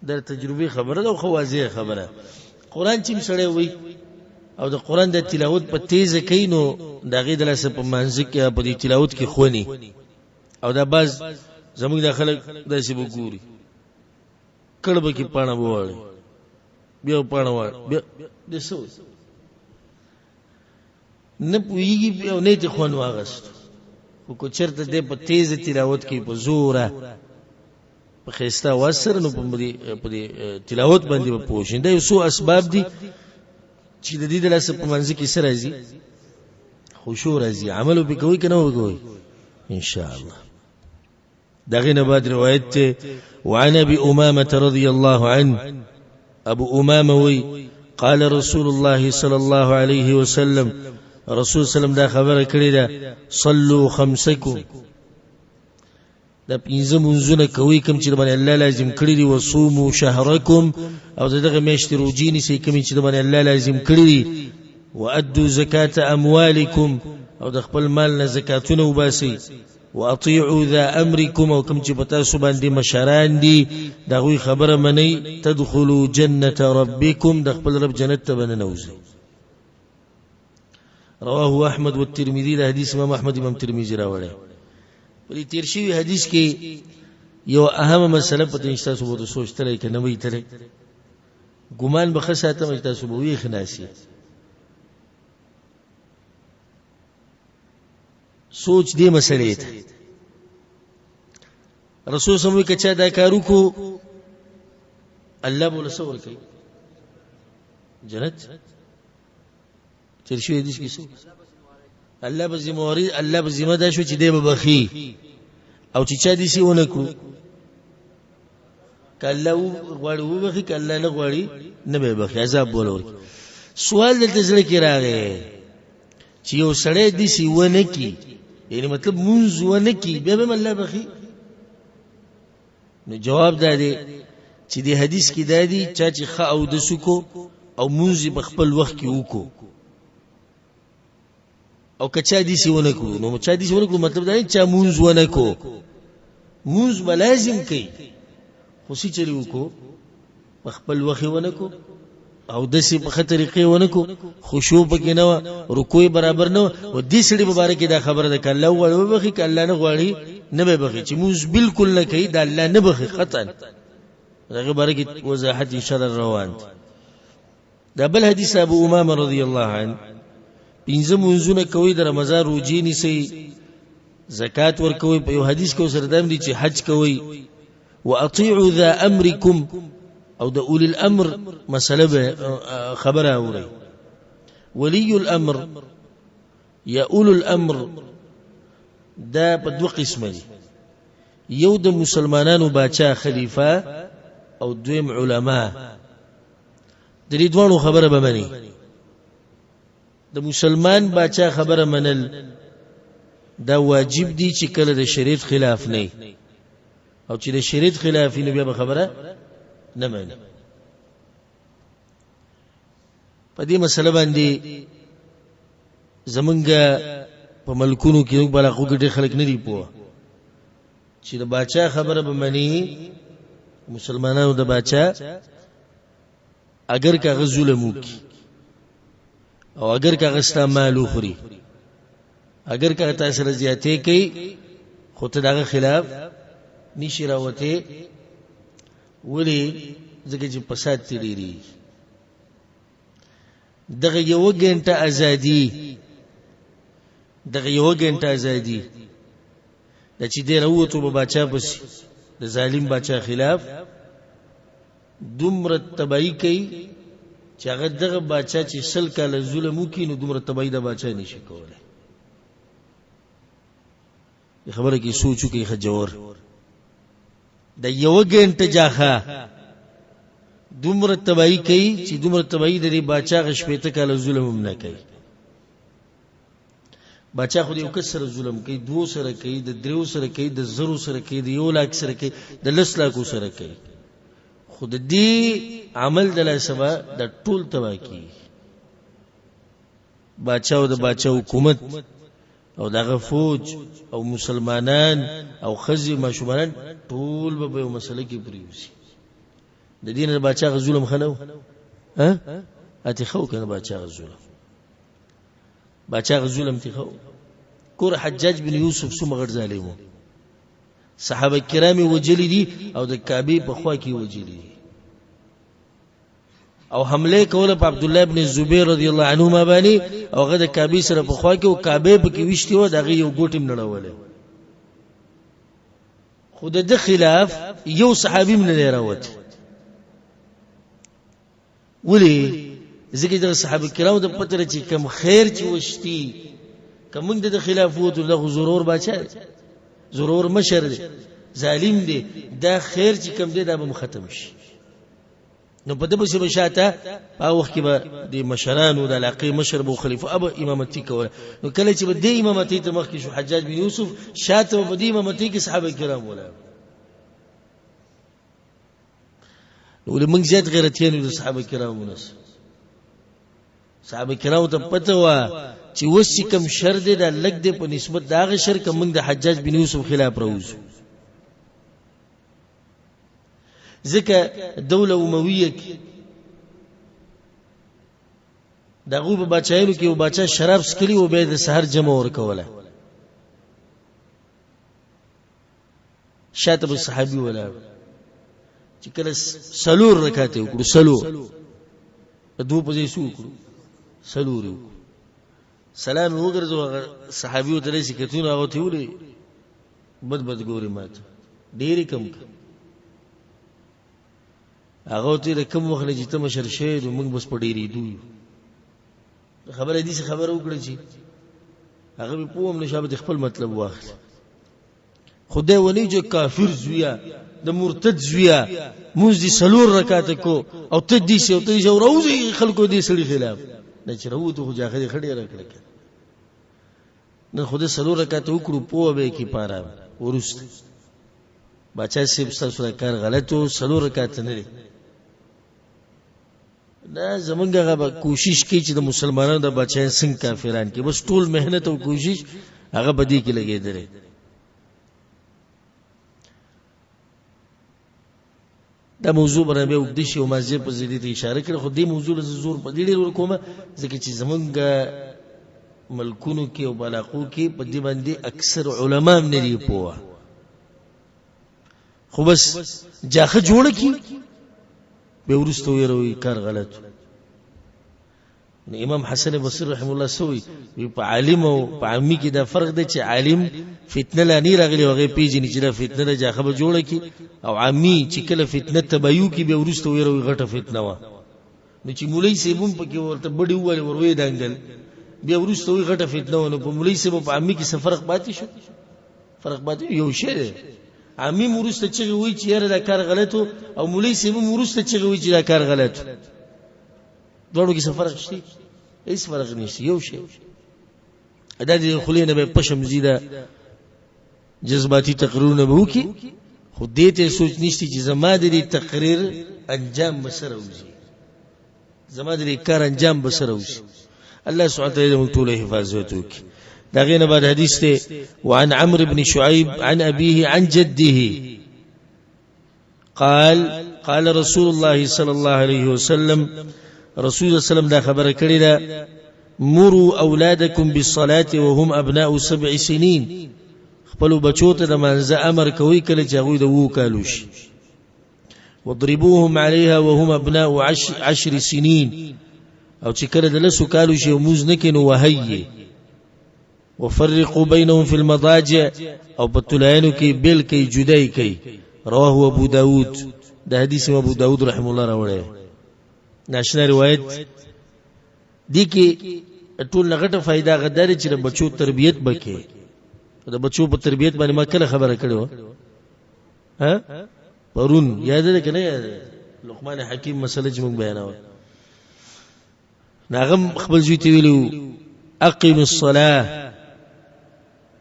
دا تجربې خبره ده او خو واضح خبره. قرآن چې سړی وایي او د قران د تلاوت په تیزه کوي نو د هغې د لاسه په مانځه کې په دې تلاوت کې خوني او دا باز زموږ د خلک داسې به ګوري، کړه به کې پاڼه به واړي، بیا پاڼه واړي، بیا د څه نه پوهېږي او نه یې ترې خوند واخیست. خو که چېرته دی په تیزه تلاوت کې په زوره په ښایسته اواز سره نو په دې تلاوت باندې به پوه شي. دا یو څو اسباب دي چې د دې د لاسه په منځ کې څه راځي؟ خشوع راځي. عمل به کوي که نه به کوي؟ ان شاء الله. دغه نه بعد روایت ته وعن ابي امامه رضي الله عنه، ابو امامه وی قال رسول الله صلى الله عليه وسلم، رسول سلام دا خبره کړې ده، صلوا خمسکم، دا پنځه منځونه کوي کوم چې باندې الله لازم کړی دي، وصوموا شهرکم، او دغه میاشتې روزې نیسئ کوم چې باندې الله لازم کړی دي، وادوا زکات اموالکم، او د خپل مال نه زکاتونه وباسئ، واطيعوا ذا امركم، او کوم چې په تاسو باندې مشران دي د هغوی خبره منئ، تدخلوا جنة ربكم، د خپل رب جنت ته به ننوځئ. رواه احمد والترمذي. د حدیث امام احمد امام ترمذي راوړی. په دې تیر شوي حدیث کې یو اهمه مسله پته نشته، تاسو به سوچ تللی که نه وي تللی، ګمان به ښه ساتم چې تاسو به ویښ ناست. سوچ دې مسلې ته رسول سموي که چا دا کار وکړو الله به له څه ورکوي؟ جنت. تیر شوی حدیث کې څه؟ الله به ذمہ واري، الله به ذمہ دا شو چې دی به بخي، او چې چا دې سي ونه کړو، که الله غواړي وبخي، که الله نه غواړي نه به بخي، عذاب به ورکړي. سوال دلته زړه کې راغی چې یو سړی دې سي ونه کړي، یعنی مطلب مونځ ونه کړي، بیا به الله بخي؟ نو جواب دا دی چې د حدیث کې دا دی چا چې ښه اودس وکړو او مونځ یې په خپل وخت کې وکړو، او که چا داسې ونه کړو، نو چا داسې ونه کړو مطلب دا دی چا مونځ ونه کړو، مونځ به لازم کوي خو څه چلې وکړو، په خپل وخت یې ونه کړو، او داسې په ښه طریقې ونه کړو، خشوع پکې نه وه، رکوع یې برابر نه وه. او دې سړي په باره کې دا خبره ده که الله وغواړي وبخښي، که الله نه غواړي نه به بخښي. چې مونځ بالکل نه کوي دا الله نه بخښي قطعا. د هغې باره کې وضاحت انشاءالله روان دی. دا بل حدیث ابو امامه رضی الله عنه، پنځه مونځونه کوي، د رمضان روژې نیسئ، زکات ورکوي، په یو حدیث کې سره دام دي چې حج کوي، واطيعوا ذا امركم، او د اولي الامر مسله به خبره اوري. ولي الامر یا اولو الامر دا په دوه قسمه دي، یو د مسلمانانو باچا خلیفہ او دویم علما. د دې دواړو خبره به مني. د مسلمان باچا خبره منل دا واجب دي چې کله د شریعت خلاف نه، او چې د شریعت خلاف نه بیا به خبره نه مني. په دې مسله باندې زمونږ په ملکونو کې موږ بلاغو کې ډېر خلک نه دي پوه چې د باچا خبره به مني مسلمانانو د باچا، اگر که هغه ظلم وکړي او اگر که هغه ستا مال وخوري، اگر که هغه تا سره زیاتې کوي، خو ته د هغه خلاف نشي راوتی. ولې؟ ځکه چې فساد ترې ډېرېږي. دغه یوه ګنټه ازادي، دغه یوه ګنټه ازادي دا چې دی راووتو به باچا پسې، د ظالم باچا خلاف دومره تباهي کوي چې هغه دغه باچا چې 100 کاله ظلم وکړي نو دومره تباهي د باچا نشي کولی. دې خبره کې سوچ وکړئ ښه جوړ. د یوه ګنټه جاخه دومره تباهي کوي چې دومره تباهي د دې باچا هغه 60 کاله ظلم هم نه کوي. باچا خو د یو کس سره ظلم کوي، دوو سره کوي، د دریو سره کوي، د زرو سره کوي، د 1 لاک سره کوي، د 10 لاکو سره کوي، خو د دې عمل د لاسه به د ټول تباه کېږي. باچا او د باچا حکومت او دغه فوج او مسلمانان او ښځې ماشومانان ټول به په یو مسله کې پرېوځي. د دې نه د باچا هغه ظلم ښه نه و؟ اته خو کنه باچا ظلم، باچا ظلم تی خو کور حجاج بن یوسف څومره غټ ظالم و، صحابه کرام وجلی دي او د کعبه په خوا کې وجلی دي، او حمله کوله په عبد الله ابن زبیر رضی الله عنهما باندې، او هغه د کعبه سره په خوا کې او کعبه په کې وشتي و، دغه یو ګوټ هم نړوله. خو د ده خلاف یو صحابي هم نه دی راوتی. ولې؟ ځکه دغه صحابه کرامو ته پته ده چې کوم خیر چې وشتي، که موږ د ده خلاف ووتو، دا خو زورور باچا دی، زورور مشر دی، ظالم دی، دا خیر چې کوم دی دا به ختم شي. نو په ده پسې به شاته په هغه وخت کې به د مشرانو د علاقې مشر به خلیفه به امامتي کوله. نو کله چې به دې امامتي ته مخکې شو حجاج بن یوسف، شاته به په دې امامتي کې صحابه کرام ولاړ. نو ولې موږ زیات غیرتیان یو د صحابه کرامو نه؟ صحابه کرامو ته پته وه چې اوس چې کوم شر دی دا لږ دی په نسبت د هغه شر که موږ د حجاج بن یوسف خلاف راوځو. ځکه دوله امویه کې د هغو په باچایانو کې یو باچا شراب څکلي و، بیا یې د سهار جمع ورکوله، شاته به صحابي ولاړ چې کله څلور رکعاته وکړو، څلور د دوو په ځای څو وکړو، څلور یې وکړو، سلام یې وګرځو، هغه صحابي ورته داسې کتونه، هغه ته ولې بد بد ګوري ماته، ډېر یې کم کړ. هغه ته د کوم وخت نه چې ته مشر شوې نو موږ بس په ډېرېدو یو. خبره داسې خبره وکړه چې هغه به پوه هم نه شو، به خپل مطلب واخلي. خدای ونی چې کافر زویا، د مرتد زویا، مونږ دې څلور رکعاته کو او ته دې سي او ته دې راوځي خلکو دې سړي خلاف نه چې راووتو، خو جاخه دې ښه ډېره کړه. نن خو دې څلور رکعاته وکړو، پوه به یې کړي پاره وروسته. باچا صاحب ستاسو دا کار غلط و، څلور رکعاته نه دی. دا زمونږ هغه به کوشش کوي چې د مسلمانانو د بچیان څنګه کافران کړي، بس ټول محنت او کوشش هغه په دې کې لګېدلی. دا موضوع به بیا اوږده شي او ما زه په دې ته اشاره کړې، خو دې موضوع له زور په دې ډېر ورکوم ځکه چې زمونږ ملکونو کې او علاقو کې په دې باندې اکثر علما هم نه دي پوه، خو بس جاخه جوړه کی به وروسته ویروي کار غلط. نو امام حسن بصری رحم الله سوی وی په عالم او په عامی کې دا فرق دی چې عالم فتنه لا نه راغلی هغه پیژني چې دا فتنه ده جاخه به جوړه کی، او عامی چې کله فتنه تبایو کی به وروسته ویروي غټه فتنه وه. نو چې مولوی صاحب هم پکې ورته بډې ووهلې ور ویې دانګل، بیا وروسته وایي غټه فتنه وه. نو په مولوی صاحب او په عامي کې څه فرق پاتې شو؟ فرق پاتې یو شی دی. عامي هم وروسته چغې وایي چې یاره دا کار غلط و، او مولوی صاحب هم وروسته چغې وایي چې دا کار غلط و. دواړو کې څه فرق شته؟ هېڅ فرق نشته، یو شی. دا د خولې نه به پشم ځي، دا جذباتي تقریرونه به وکړي، خو دې ته سوچ نشته چې زما د دې تقریر انجام به سره وځي، زما د دې کار انجام به سره وځي. الله سبحانه وتعالى موږ ټول حفاظت وکړي. دا غینه بعد حدیث ته وعن عمرو بن شعيب عن أبيه عن جده قال قال رسول الله صلى الله عليه وسلم، رسول الله صلى الله عليه وسلم دا خبره کړې ده، مروا اولادکم بالصلاه وهم ابناء 7 سنين، خپل بچو ته د مانځه امر کوي کله چې هغوی د وو کالو شي، وضربوهم عليها وهم ابناء 10 سنين، او چې کله د لسو کالو شي او موز نه کوي نو وهي، وفرقوا بينهم في المضاجع، او په تلاینو کې بیل کوي، جدای کوي. رواه ابو داود، د حدیث ابو داود رحم الله راوړی، ناشنا روایت دی. کې ټول نه غټه فائدہ غدار چې د بچو تربیت بکې، د بچو په تربیت باندې ما کله خبره کړې و، ها پرون یاد ده کنه؟ یاد ده لقمان حکیم مسله چې موږ بیانوه، ناغم خپل زوی ته ویلو اقیم الصلاه،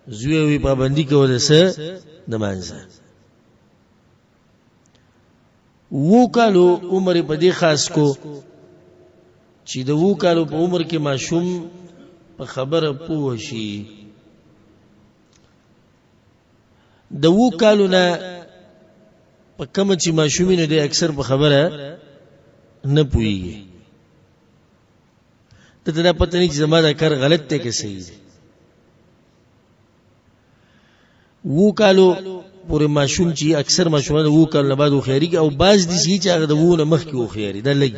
زوی وی پابندی کوه د څه؟ د مانځه. وو کالو عمر په دې خاص کو چې د وو کالو په عمر کې ماشوم په خبره پوه شي. د وو کالو نه په کومه چې ماشومینو دی اکثر په خبره نه پوهیږي. ته دا پته نه چې زما دا کار غلط دی که صحیح دی. وو کالو پورې ماشوم چې اکثر ماشومان وو کال نه بعد هوښیارېږي، او بعض دي چې هغه د وو نه مخکې هوښیاري، دا لږ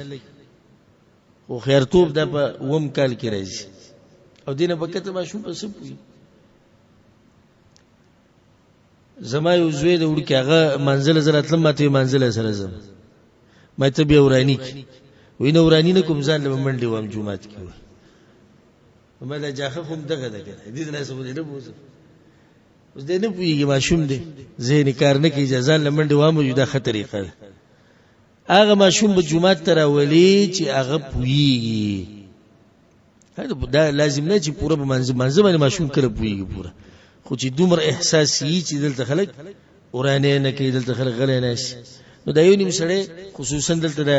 هوښیارتوب دا په اووم کال کې راځي، او دې نه په کته ماشوم په څه پوهېږي. زما یو زوی دی وړوکی، هغه منزله زه راتلم، ما ته وایي منزله سره ځم، ما ته بیا وراني کړي، وایي نه وراني نه کوم، ځان له به منډې وهم جومات کې. وایي ما دا جاخه خو هم دغه ده که نه، دې د لاسه خو دې نه بوځم. اوس دی نه پوهېږي، ماشوم دی، ذهن یې کار نه کوي، ځان له منډې وهم، دا ښه طریقه ده. هغه ماشوم به جومات ته راولي چې هغه پوهېږي. دا لازم نه چې پوره به منځ باندې ماشوم کله پوهېږي پوره، خو چې دومره احساس یي چې دلته خلک ورانه نه کوي، دلته خلک غلی ناست. نو دا یو نیم سړی خصوصا دلته د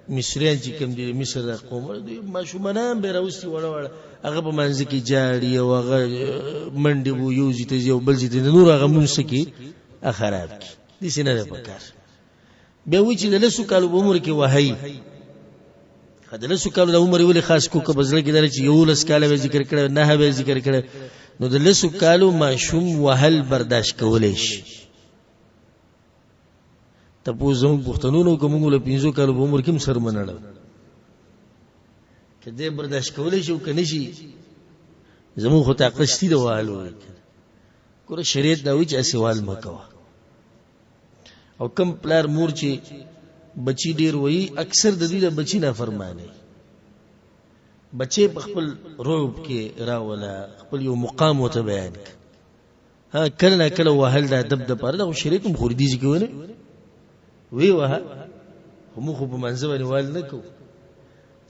مصریان چې کوم دي، مصر د قوم دوی ماشومان به راوستي وړه وړه، هغه په منځ کې جاړي او هغه منډې وو، یو ځای ته ځي او بل ځای ته، نور هغه مونځ کې خراب کړي. داسې نه ده پکار. بیا وایي چې د لسو کالو په عمر کې وهي. د لسو کالو د عمر ولې خاص کو، که په زړه کې دا چې 11 کاله به ذکر کړی، 9 به ذکر کړی، نو د لسو کالو ماشوم وهل برداشت کولی شي. تپوس زموږ پښتنو نه وکړو، موږ له 5 کالو په عمر کې هم سر منړو، که دی برداشت کولی شي او که نه شي، زموږ خو طاقت شتي د وهلو. ګوره شریعت دا وایي چې هسې وهل مه کوه. او کم پلار مور چې بچی ډیر وایي، اکثر د دوی د بچی نافرمانه بچی په خپل روب کې راوله، خپل یو مقام ورته بیان کړه. ها کله نه کله وهل د ادب دپاره ده، خو شریعت هم خوري دي چې ونه وی وهه، خو موږ خو په منځ باندې وهل نه کوو.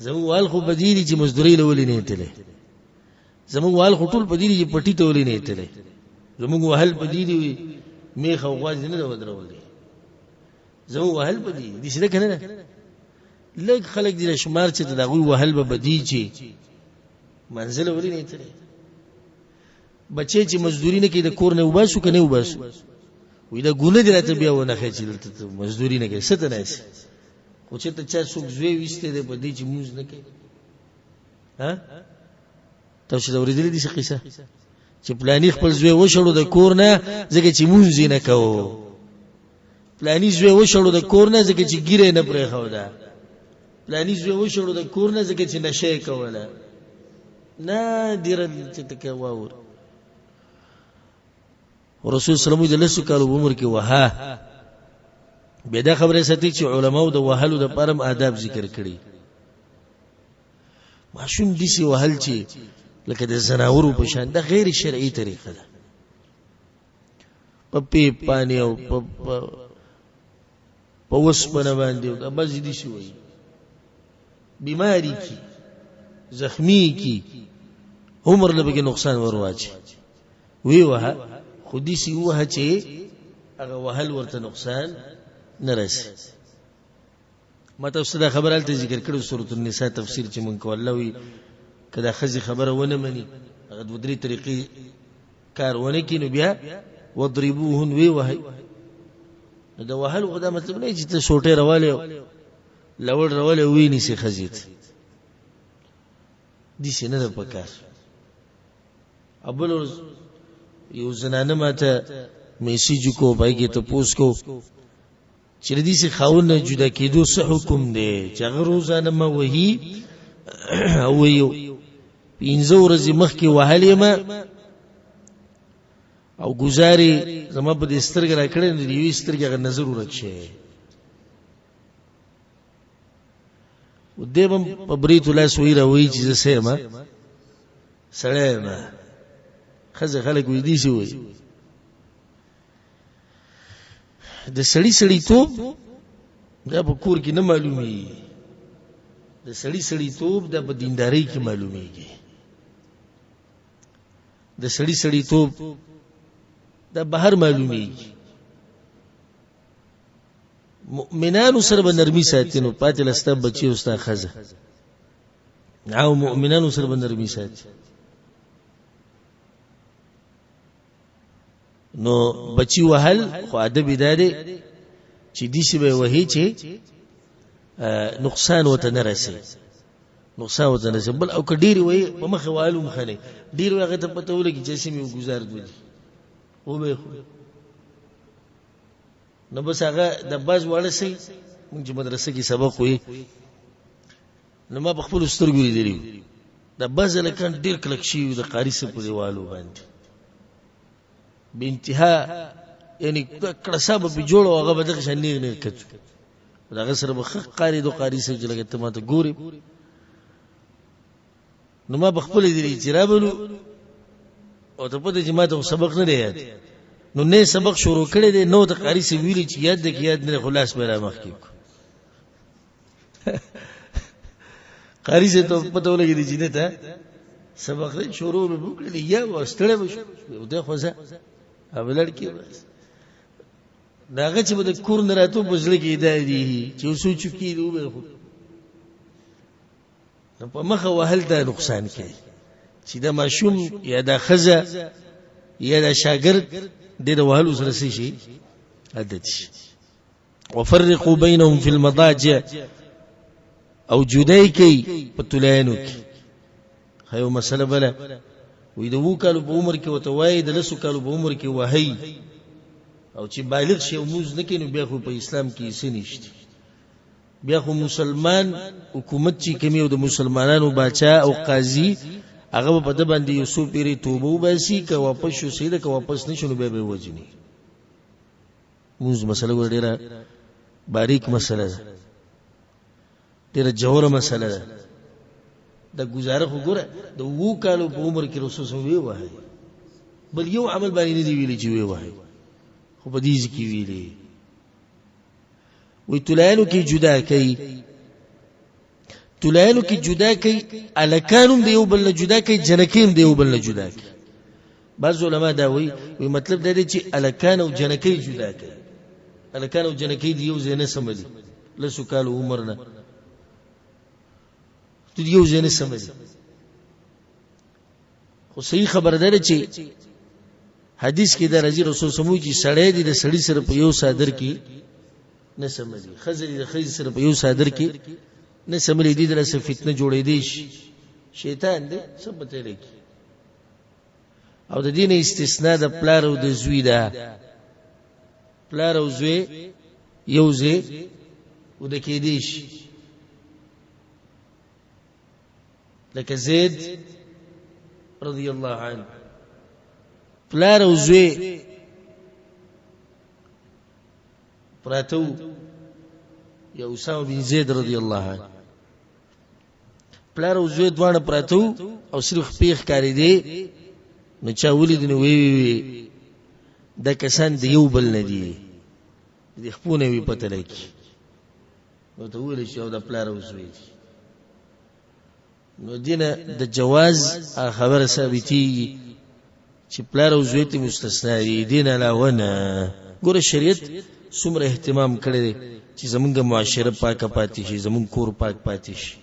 زموږ وهل خو په دې دي چې مزدورۍ له ولې نه تللی، زموږ وهل خو ټول په دې دي چې پټي ته ولې نه تللی، زموږ وهل په دې دي میخه او غوا دې نه ده ودرولې، زموږ وهل په دې دي چې ده که نه ده. لږ خلک دي شمار چې د هغوی وهل به بدی چې منزله ولې نه تللی. بچی چې مزدوري نه کوي د کور نه وباسو که نه وباسو، وایي دا ګناه دې راته بیا ونه ښیي چې دلته ته مزدوري نه کوې، څه ته ناست یې؟ خو چېرته چا څوک زوی ویستی دی په دې چې مونځ نه کوي. ها تاسو دا اورېدلې دي څه قصه چې پلانی خپل زوی وشړو د کور نه ځکه چې مونځ یې نه کوو، پلانی زوی وشړو د کور نه ځکه چې ږیره یې نه پرېښوده، پلانی زوی وشړو د کور نه ځکه چې نشه یې کوله. نه ډېره چې ته که واور رسول صلی الله علیه وسلم د لسو کالو په عمر کې وها. بیا دا خبره ساتي چې علماو د وهلو دپاره هم آداب ذکر کړي. ماشوم داسې وهل چې لکه د ځناورو په شان، دا غیر شرعي طریقه ده. په پیپ باندې او په وسپنه باندې او دا بعضې داسې وایي، بیماری کی، زخمی کی، عمر له پکې نقصان ورواچي. وی وهه، خو داسې ووهه چې هغه وهل ورته نقصان نه رسي. ما تاسو ته دا خبره هلته ذکر کړو، سورة النساء تفسیر چې مونږ کوو، الله وایي که دا ښځې خبره ونه مني، هغه دوه درې طریقې کار ونه کړي، نو بیا وضربوهن، وی وهئ. نو د وهلو خو دا مطلب نه چې ته سوټی راولې لوړ راولې ویې نیسې ښځې ته، داسې نه ده په کار. او بله ورځ یو زنانه ما ته میسج وکړو، په هغې کې تپوس کوو چې له داسې خاوند نه جدا کېدو څه حکم دی چې هغه روزانه ما وهي او ویو 5 ورځې مخکې وهلې ما او ګزارې زما په دې سترګه را کړې، نو د یوې سترګې هغه نظر ورک شي. او دی به هم په برېتو لاس وهي راوهي چې زه څه یم، سړی یم. ښځې خلک وایي داسې وایي، د سړي سړیتوب دا په کور کې نه معلومیږي، د سړي سړیتوب دا په دیندارۍ کې معلومیږي. د سړي سړیتوب دا بهر معلومیږي. مؤمنانو سره به نرمي ساتي، نو پاتې له ستا بچي او ستا ښځه، او مؤمنانو سره به نرمي ساتي. نو بچی وهل خو ادب دا دی چې داسې به یې وهي چې نقصان ورته نه رسي. نقصان ورته نه بل او که ډېر وایي په مخه والو مخه نه ډېر وایي هغه ته پته ولګي چې سیمې ګزار دوی دي وبه خو نو بس هغه د باز واړه سي موږ چې مدرسه کې سبق وي نو ما په خپل سترګو لیدلی د باز لکان ډېر کلک شي د قاری سره په دیوالو باندې به انتها، یعنی کړه به په جوړو هغه به دغه شان نیغ نیغ کتو. دغه سره به ښه قاری دو قاری سره چې لکه ته ماته ګورې. نو ما په خپل لیدلی چې رابلو او ته پته چې ما ته سبق نه دی یاد، نو نه سبق شروع کړی دی، نو د قاری سره ویلي چې یاد دی که یاد نه دی، خو لاس به را مخکې کړو. قاری سره ته پته ولګېده چې نه ته سبق دی شروع به وکړي، یا ستړی به شو، دی خو ځه هغه لړکې بس. د هغه چې به د کور نه راتلو په زړه کې دا دي چې اوس وچکېږي وبه خو نو په مخه وهل دا نقصان کوي چې دا ماشوم یا دا ښځه یا دا شاګرد د د وهلو سره څه شي عادت شي. وفرقوا بينهم في المضاجع او جدای کوي په تلانو کې. خو مسله بله وي د وو کالو په عمر کې وته وایي، د لسو کالو په عمر کې وهي، او چې بالغ شي او موز نه کوي نو بیا خو په اسلام کې څه نشته. بیا خو مسلمان حکومت چې کوم یو د مسلمانانو باچا او قاضي هغه په د باندې یو څو پیری توبه وباسي، که واپس شو صحیح ده، که واپس نه شو نو بیا به وژني. موږ مسله ګوره ډېره باریک مسله ده، ډېره ژوره مسله ده. د ګزاره خو ګوره د اوو کالو په عمر کې رسول صلی الله علیه وهي، بل یو عمل باندې نه دی ویلي چې وی وهي، خو په دې ځای کې ویلي وی تلانو کې جدا کوي، تلانو کې جدا کوي، الکانم د یو بل نه جدا کوي، جنکیم د یو بل نه جدا کوي. بعض علما دا وایي، وی مطلب دا دی چې الکان او جنکۍ جدا کوي، الکان او جنکۍ دی یو ځای نه سملي، لسو کالو عمر نه ته یو ځای نه سملي. خو صحیح خبره ده چې حدیث کې دا راځي رسول سمو چې سړی دی د سړي سره په یو څادر کې نه سملي، ښځه دی د ښځې سره په یو څادر کې نه سملي، دې درسه فتنه جوړېدی شي، شیطان دی څه پته لګي. او د دین استثناء د پلار او د زوی ده، پلار او زوی یو ځای و د کېدی شي، لکه زید رضی الله عنه پلار او زوی پراته وو، یا اسامه بن زید رضی الله عنه پلار او زوی دواړه پراته وو او صرف خپې ښکارېدې، نو چا ولید نو وی وی دا کسان د یو بل نه دي، د خپو نه وي پته لګي، نو ته وویل چې او د پلار او زوی دي. نو دینه د جواز خبره ثابتېږي چې پلار او زوی ته مستثنا دي، دین علاوه نه. ګوره شریعت څومره اهتمام کړی دی چې زمونږ معاشره پاکه پاتې شي، زمونږ کور پاک پاتې شي.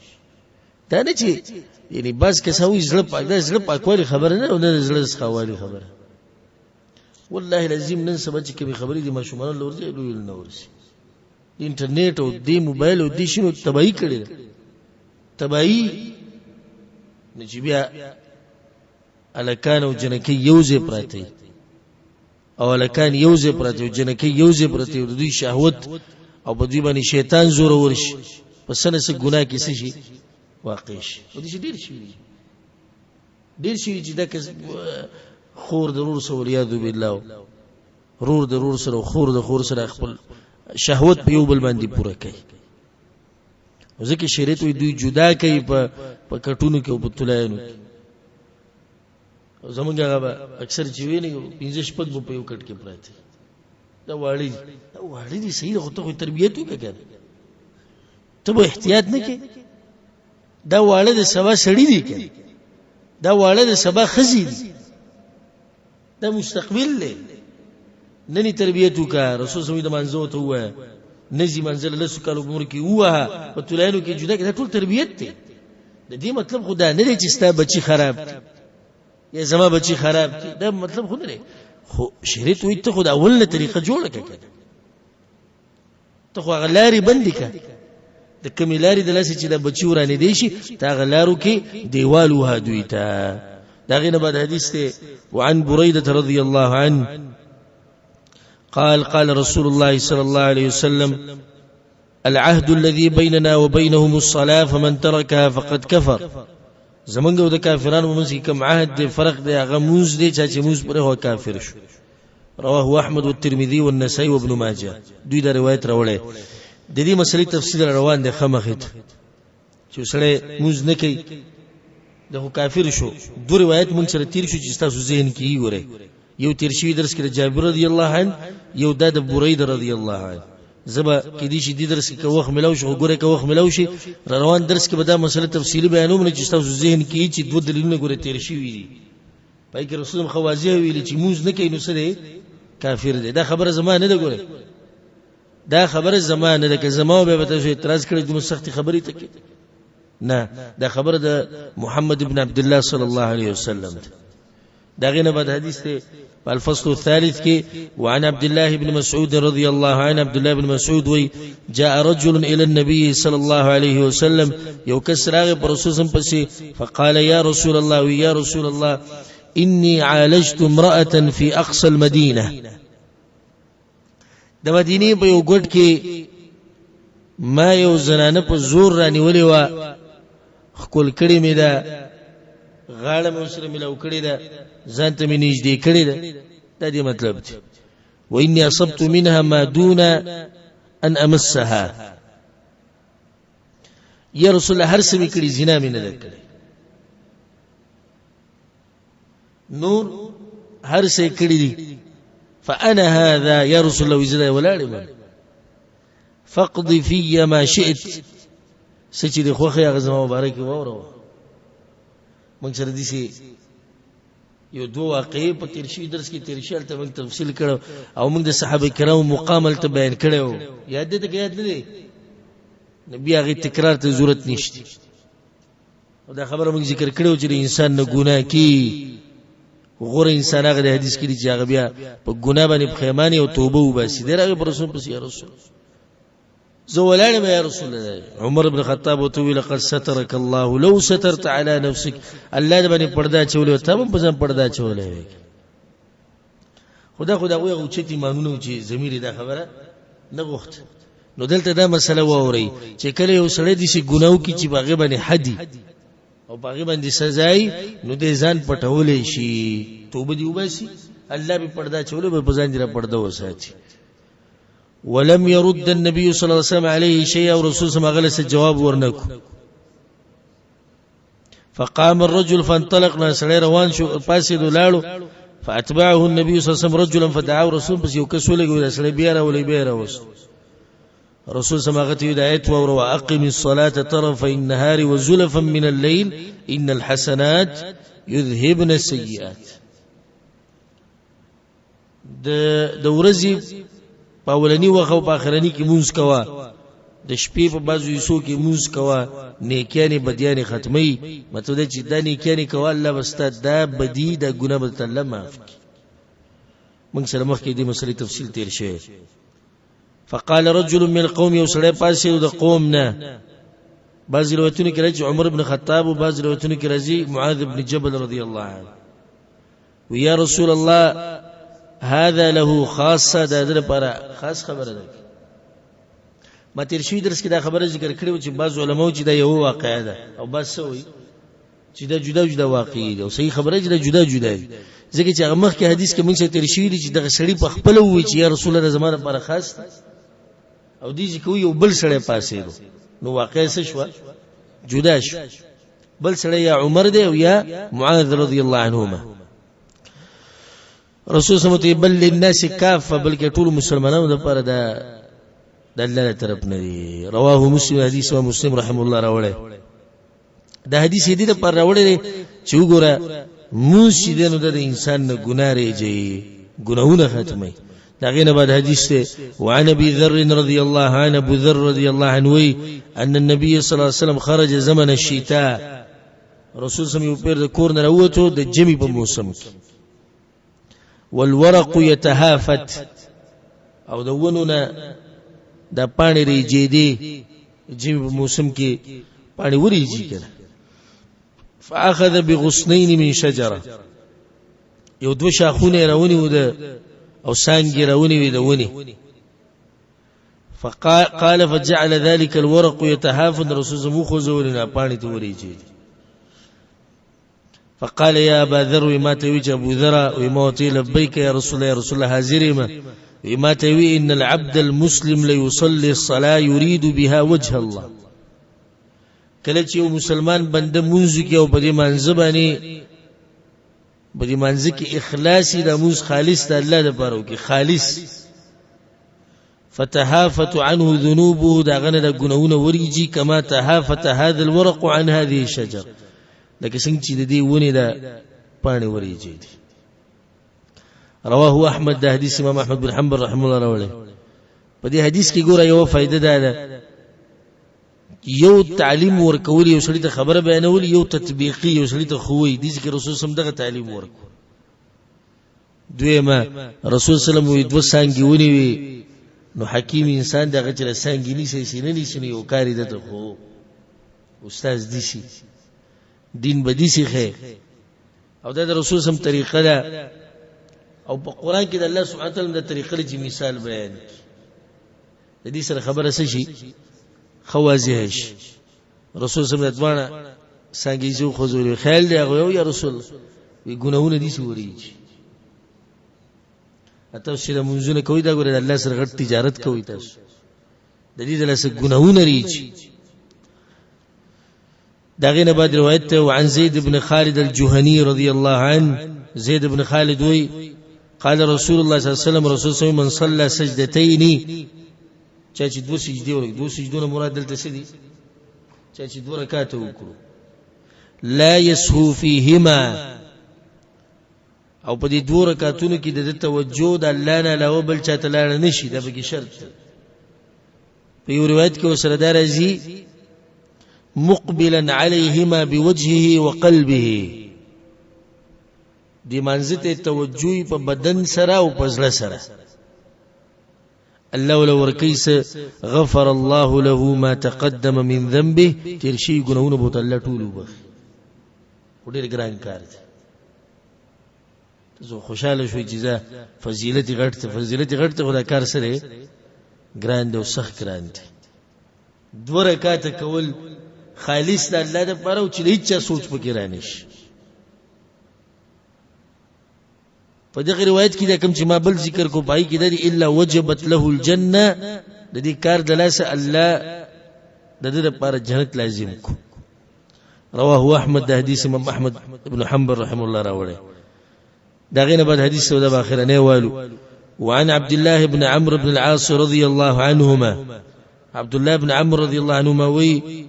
دا نه چې یعنی بعض کسان وایي زړه پاک، دا زړه پاکوالي خبره نه او نه زړه سخاوالي خبره. والله العظیم نن سبا چې کومې خبرې دي ماشومانو له ورځي لوی نه ورسي، د انټرنیټ او د موبایل او د شینو تباہي کړې ده، تباہي. نو چې بیا هلکان او جنکۍ یو ځای پراته وي، او هلکان یو ځای پراته وي، جنکۍ یو ځای پراته وي، د دوی شهوت او په دوی باندې شیطان زورور شي، په څه نه څه ګناه کې څه شي واقع شي. او داسې ډېر شوي دي، ډېر شوي چې دا کس خور د ورور سره والعیاذ بالله، رور د رور سره، خور د خور سره خپل شهوت په یو بل باندې پوره کوي. ځکه شریعت وایي دوی جدا کوي په کټونو کې او په تلایانو کې. زمونږ هغه به اکثر چې ویني پنځه شپږ به په یو کټ کې پراته دي. دا واړه دي، دا واړه دي صحیح ده، خو ته خو تربیت وکړه که نه، ته به احتیاط نه کې. دا واړه د سبا سړي دي که نه، دا واړه د سبا ښځې دي، دا مستقبل دی. ننی تربیت وکړه، رسول صلی الله علیه وسلم ته ووایه نزي منزل لسو کالو عمر کې ووهه، په تلانو کې جدا کې، دا ټول تربیت دی. د دې مطلب خو دا نه دی چې ستا بچی خراب دی یا زما بچی خراب دی، دا مطلب خو نه دی. خو شریعت وایي ته خو د اول نه طریقه جوړه کړه، ته خو هغه لارې بندې کړه. د کومې لارې د لاسه چې د بچي ورانې دی شي تا هغه لارو کې دیوال ووهه دوی ته. د هغې نه بعد حدیث دی وعن بريدة رضي الله عنه قال قال رسول الله صلى الله عليه وسلم العهد الذي بيننا وبينهم الصلاة فمن تركها فقد كفر. زمونږ او د کافرانو په منځ کې کوم عهد دی، فرق دی، هغه مونځ دی، چا چې مونځ پرې هو کافر شو. رواه احمد والترمذي والنسائي وابن ماجه. دوی دا روایت راوړی. د دې مسلې تفصیل روان دی خامخې ته چې سړی مونځ نه کوي د خو کافر شو. دو روایت مونږ سره تیر شو چې تاسو ذهن کې یې ګورئ. یو تیر شوی درس کې د جابر رضی الله عنه، یو دا د بریده رضی الله عنه. زبا کې دي چې دې درس کې وخت ملاو شي، ګوره که وخت ملاو شي روان درس کې به دا مسله تفصیلی بیانوم نه چې تاسو ذهن کې چې دوه دلیلونه ګوره تیر شوي دي. پای کې رسول خو واضح ویلي چې مونږ نه کوي نو څه دی، کافر دی. دا خبره زما نه ده ګوره، دا خبره زما نه ده، که زما به تاسو اعتراض کړئ دومره سختې خبرې ته کې نه، دا خبره د محمد ابن عبد الله صلی الله علیه وسلم ده. دا غینه بعد حدیث ته الفصل الثالث کې وعن عبد الله بن مسعود رضي الله عنه، عبد الله بن مسعود وی جاء رجل الى النبي صلى الله عليه وسلم، یو کس راغی پر رسول سم پسې، فقال يا رسول الله، وی یا رسول الله اني عالجت امرأة في اقصى المدينه. د مدینې په یو ګډ کې ما یو زنانه په زور رانیولې وه، ښکل کړې مې ده، غاړه مې ورسره ملاو کړې ده، ځان ته مې نږدې کړې ده. دا دې مطلب دی. واني اصبت منها ما دون ان امسها. یا رسول الله هر څه مې کړي، زنا مې نه ده کړې، نور هر څه یې کړي دي. فانا هذا یا رسول الله، زه ولاړ یم، فاقض في ما شئت، څه چې د خوښې هغه زما مبارک واوروه. موږ سره داسې یو دوه واقعې په تېر شوي درس کې تېر شوي، هلته موږ تفصیل کړو او موږ د صحابه کرامو مقام هلته بیان کړی و. یاد دی ته که یاد نه دی؟ نو بیا هغې تکرار ته ضرورت نشته. او دا خبره موږ ذکر کړو چې د انسان نه ګناه کی غوره انسان هغه د حدیث کې دی چې هغه بیا په ګناه باندې پښیماني او توبه وباسي. دی راغی پر رسول پسې، یا رسول زه ولاړ یم یا رسول الله. عمر بن خطاب ورته وویل لقد سترک الله لو سترت علی نفسک، الله دې باندې پرده اچولې وه، تا هم په ځان پرده اچولې وی. خدا خدا هغوی هغه اوچت ایمانونه وو چې ضمیر یې دا خبره نه غوښته. نو دلته دا مسله واورئ چې کله یو سړی داسې ګناه وکړي چې په هغې باندې حد او په هغې باندې سزا وي، نو دی ځان پټولی شي، توبه دې وباسي، الله به پرده اچولې به په ځان دې را پرده وساتي. ولم يرد النبي صلى الله عليه وسلم عليه شيئا، او رسول صلی الله علیه وسلم جواب ورنکو. فقام الرجل فانطلق، نو سړی روان شو، پاسېدو لاړو. فاتبعه النبي صلى الله عليه وسلم رجلا فدعاه رسول، پس یو کس ولګو دا سړی بیا راولي، بیا راوست. رسول سم هغه ته هدایت واوره، واقم الصلاه طرفي النهار وزلفا من الليل ان الحسنات يذهبن السيئات. د د ورځې په اولنی وخت او په اخرنی کې مونږ کوه، د شپې په بعضو حصو کې مونږ کوه، نیکیانې بدیانې ختمي. مطلب دا چې دا نیکیانې کوه، الله به ستا دا بدي دا ګناه به درته الله معاف کړي. موږ سره مخکې دې مسلې تفصیل تیر شوی. فقال رجل من القوم، یو سړی پاڅېدو د قوم نه. بعضې روایتونو کې راځي عمر بن خطاب، او بعضې روایتونو کې راځي معاذ بن جبل رضی الله عنه. ویا رسول الله هذا له خاصه، دا د لپاره خاص خبره ده. ما تیر شوي درس کې دا خبره ذکر کړې وه چې بعض علماو چې دا یو واقعه ده او بعض څه وایي چې دا جدا جدا واقعي دي، او صحیح خبره چې دا جدا جدا دي، ځکه چې هغه مخکې حدیث کې موږ سره تیر شوي دي چې دغه سړي په خپله ووایي چې یا رسول الله زما لپاره خاص ده، او دې چې کوي یو بل سړی پاڅېدو، نو واقعه څه شوه؟ جدا شو. بل سړی یا عمر دی او یا معاذ رضی الله عنهما. رسول صلی الله علیه بل للناس کافه، بلکې ټول مسلمانانو لپاره دا د الله له طرف نه دی. رواه مسلم، حدیث او مسلم رحم الله راوړی. دا حدیث دې د پر راوړی چې وګوره مونځ چې دی نو د انسان نه ګناه رېږي، ګناهونه ختموي. دا غینه بعد حدیث ته وعن ابي ذر رضی الله عنه، ابو ذر رضی الله عنه وی ان النبي صلی الله علیه وسلم خرج زمن الشتاء، رسول سم یو پیر د کور نه راووتو د جمی په موسم کې، والورق يتهافت، او د ونو نه د پاڼې ریجېدې. ژمي په موسم کې پاڼې وریږي کنه. فاخذ بغصنين من شجره، یو دوه شاخونه راونی و ده او څانګې راونی وې د ونې. فقال فجعل ذلك الورق يتهافت، رسول زمو خو زولنا پاڼې ته وریږي. فقال يا ابا ذر، وما تويج ابو ذر، وما تي لبيك يا رسول الله، يا رسول الله حاضر ما، وما توي ان العبد المسلم ليصلي الصلاه يريد بها وجه الله. کله چې یو مسلمان بنده مونږ کې او په دې مانځ باندې، په دې مانځ کې اخلاصي د مونږ خالص د الله لپاره وکي خالص، فتهافت عنه ذنوبه، دا غنه د ګناهونه وريږي، کما تهافت هذا الورق عن هذه الشجر، لکه څنګه چې د دې ونې د پاڼې وريږي دي. رواه احمد، د حدیث امام احمد بن حنبل رحمه الله راوړی. په دې حدیث کې ګوره یو فائدہ ده ده، یو تعلیم ورکول، یو سړي ته خبره بیانول، یو تطبیقي، یو سړي ته خوې دي چې رسول سم دغه تعلیم ورکول. دویمه رسول صلی الله علیه وسلم دوه څانګې ونیوي، نو حکیم انسان دغه چې څانګې نیسي سینه نیسي، نو یو کاری ده ته خو استاد دي شي دین به دي شي خې. او دا د رسول سم طریقه ده، او په قران کې د الله سبحانه وتعالی د طریقې چې مثال بیان کی، د دې سره خبره څه شي خو واضح شي. رسول سم د دواړه څنګه یې خو زوري خیال دی هغه یا رسول وی ګناهونه دي سوريږي. تاسو چې منځونه کوي دا ګوره الله سره غټ تجارت کوي، تاسو د دې د لاسه ګناهونه ریږي. دا غینه بعد روایت ته وعن زید بن خالد الجهني رضی الله عنه، زید بن خالد وی قال رسول الله صلی الله علیه وسلم، رسول صلی من صلى سجدتين، چا چې دوه سجدې ورکړي، دوه سجدونه مراد دلته څه دي؟ چا چې دوه رکعاته وکړو، لا يسهو فيهما، او په دې دوه رکعاتونو کې د توجه د الله نه علاوه بل چاته لاړ نه شي، دا به شرط دی. په یو روایت کې وسره دا راځي مقبلا عليهما بوجهه وقلبه، دی مانځه ته توجه په بدن سره او په زړه سره. الله ول ورکیس غفر الله له ما تقدم من ذنبه، تیر شي ګناهونه به الله ټول وبخي. ډېر ګران کار دی. تاسو خوشاله شوئ چې زه فضیلت غټ ته، فضیلت غټ ته، خدا کار سره ګران دی او سخت ګران دی. دوه رکعاته کول خالص د الله لپاره او چې هیڅ چا سوچ پکې رانه شي. په دغه روایت کې دا کوم چې ما بل ذکر کو پای کې دا الا وجبت له الجنه، د دې کار د لاسه الله د دې لپاره جنت لازم کو. رواه احمد، د حدیث امام احمد ابن حنبل رحم الله راوړی. دا غینه بعد حدیث سودا باخره نه والو. وعن عبد الله بن عمرو بن العاص رضي الله عنهما، عبد الله بن عمرو رضي الله عنهما وی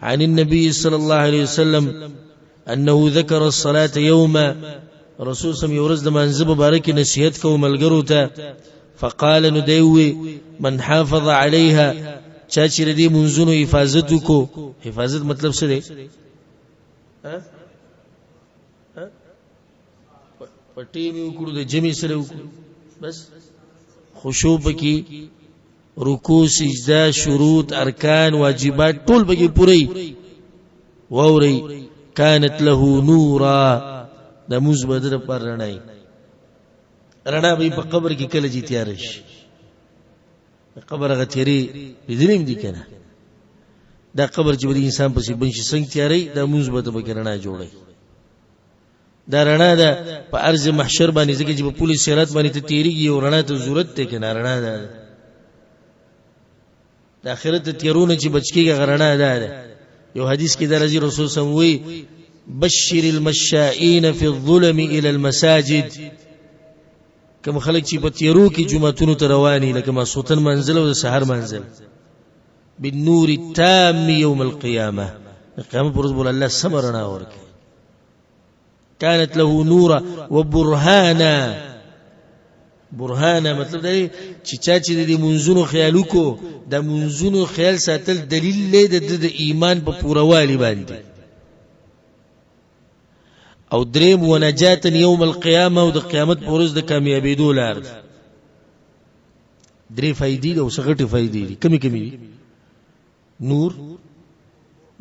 عن النبي صلى الله عليه وسلم أنه ذكر الصلاة يوما، رسول سم یورز د منځ مبارک نصیحت کو ملګرو ته، فقال ندوي من حافظ عليها، چا چې دې منځونو حفاظت کو. حفاظت مطلب څه دی؟ پټې مې وکړو، د جمع سره وکړو، بس خشوع پکې، رکوع، سجده، شروط، ارکان، واجبات ټول پکې پوری ووري. كانت له نورا، د موز بدر پر رڼای رڼا به په قبر کې کله چې تیار شي، قبر هغه تیری لیدلې دي کنه، دا قبر چې به انسان پسې بنشي څنګه تیاری، دا موز به ته پکې رڼا جوړي. دا رڼا ده په ارض محشر باندې، ځکه چې په پولیس صراط باندې ته تیریږي او رڼا ته ضرورت دی کنه، رڼا ده د آخرت تیرونه چې بچ کېږي رڼا ده ده. یو حدیث کې درځي رسول سم وی بشر المشائين في الظلم الى المساجد، کوم خلک چې په تیرو کې جمعتونو ته رواني لکه ماسوتن منزل او سحر منزل، بالنور التام يوم القيامه، قیامت پر ورځ بول الله سم رڼا ورکړي. كانت له نورا وبرهانا، برهانا مطلب دا چې چا چې د منځونو خیال وکړو، د منځونو خیال ساتل دلیل دی د ایمان په پوروالي باندې. او دریم ونجات یوم القیامه، او د قیامت پر ورځ د کامیابېدو لار ده. درې فایدې دي او څه غټې فایدې دي، کمې کمې دي. نور،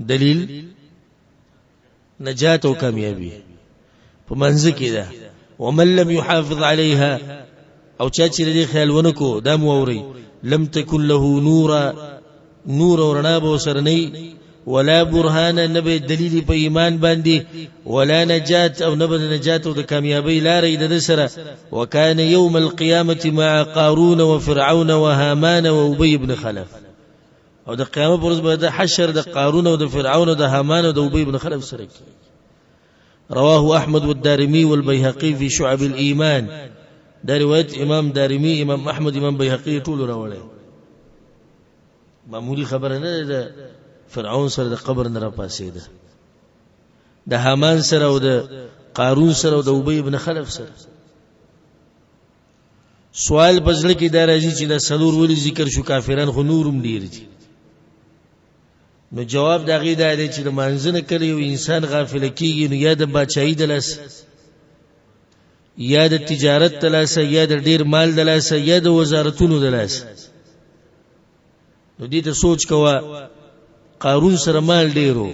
دلیل، نجات او کامیابی په منځ کې ده. ومن لم يحافظ عليها، او چا چې دې خیال ونکو، دا مو اوري، لم تكن له نورا، نور او رڼا به سره نه، ولا برهان، نه به دلیل په ایمان باندې، ولا نجات، او نه به نجات او د کامیابی لارې د سره. وکان یوم القیامه مع قارون وفرعون وهامان وابي بن خلف. او د قیامت پر ورځ به د حشر د قارون او د فرعون او د هامان او د ابي بن خلف سره کیږي. رواه احمد والدارمي والبيهقي في شعب الايمان. دا روایت امام دارمي، امام احمد، امام بيهقي ټول راوړی. معمولی خبره نه ده، فرعون سره د قبر نه راپاسېده، د هامان سره او د قارون سره او د ابي ابن خلف سره. سوال په زړه کې دا راځي چې دا څلور ولې ذکر شو، کافران خو نورم ډیر دي؟ نو جواب د هغې دا دی چې د مانځه نه کله یو انسان غافله کېږي، نو یا د باچایي د لاسه، یا د تجارت د لاسه، یا د ډیر مال د لاسه، یا د وزارتونو د لاسه. نو دې ته سوچ کوه، قارون سره مال ډیرو،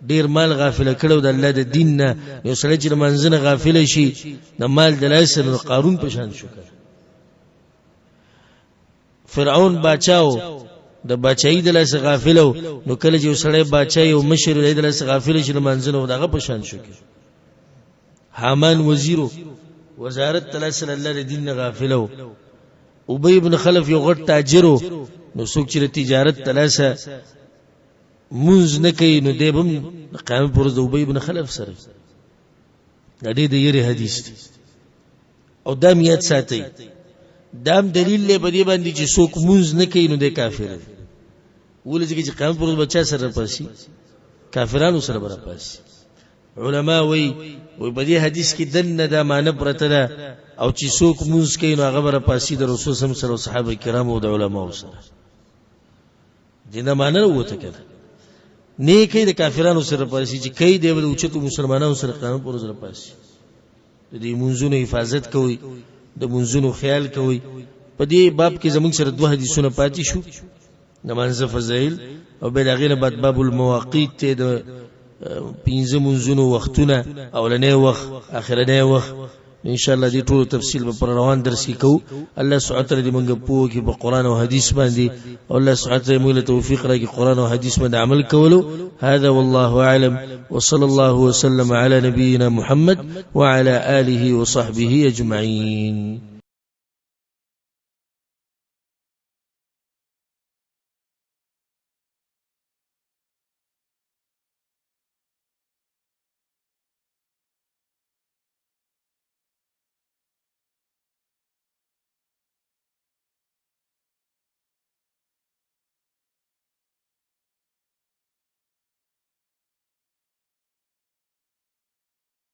ډیر مال غافل کړو د الله د دین نه. یو سړی چې د مانځه نه غافل شي د مال د لاسه، نو قارون په شان شو. فرعون باچاو، د بچای د لاسه غافلو، نو کله چې سړی بچای او مشر د لاسه غافل شي د مانځه، نو دغه په شان شو. هامان وزیرو، وزارت تلاسه الله د دین نه غافلو. ابی ابن خلف یو غټ تاجرو، نو څوک چې تجارت تلاسه مونږ نه کوي، نو دی به قیامت پر ورځ د ابی ابن خلف سره. دا ډېر د یری حدیث دی او دا میاد ساتي. دام دلیل له بدی باندې چې څوک مونږ نه کوي نو دی کافر دی. ولې چې قیامت پر ورځ بچا سره پاسي؟ کافرانو سره به پاسي. علما وی وی په دې حدیث کې دنه دا معنی پرته ده او چې څوک مونږ کوي نو هغه به پاسي د رسول سم سره، صحابه کرامو او د علماو سره. دې نه معنی وته کړه نه کوي د کافرانو سره پاسي، چې کوي دی به اوچتو مسلمانانو سره قیامت پر ورځ پاسي. د دې منځونو حفاظت کوي، د منځونو خیال کوي. په دې باب کې زموږ سره دوه حدیثونه پاتې شو، د مانځه فضایل او بل هغې نه بعد باب المواقیت ته، د پنځه منځونو وختونه، اولنی وخت، اخرنی وخت. ان شاء الله دې ټول تفصیل به پر روان درس کې کوو. الله سبحانه وتعالی دې موږ پوه کړي په قران او حدیث باندې، او الله سبحانه وتعالی موږ له توفیق راکړي قران او حدیث باندې عمل کولو. هذا والله اعلم، وصلى الله وسلم على نبينا محمد وعلى آله وصحبه اجمعين.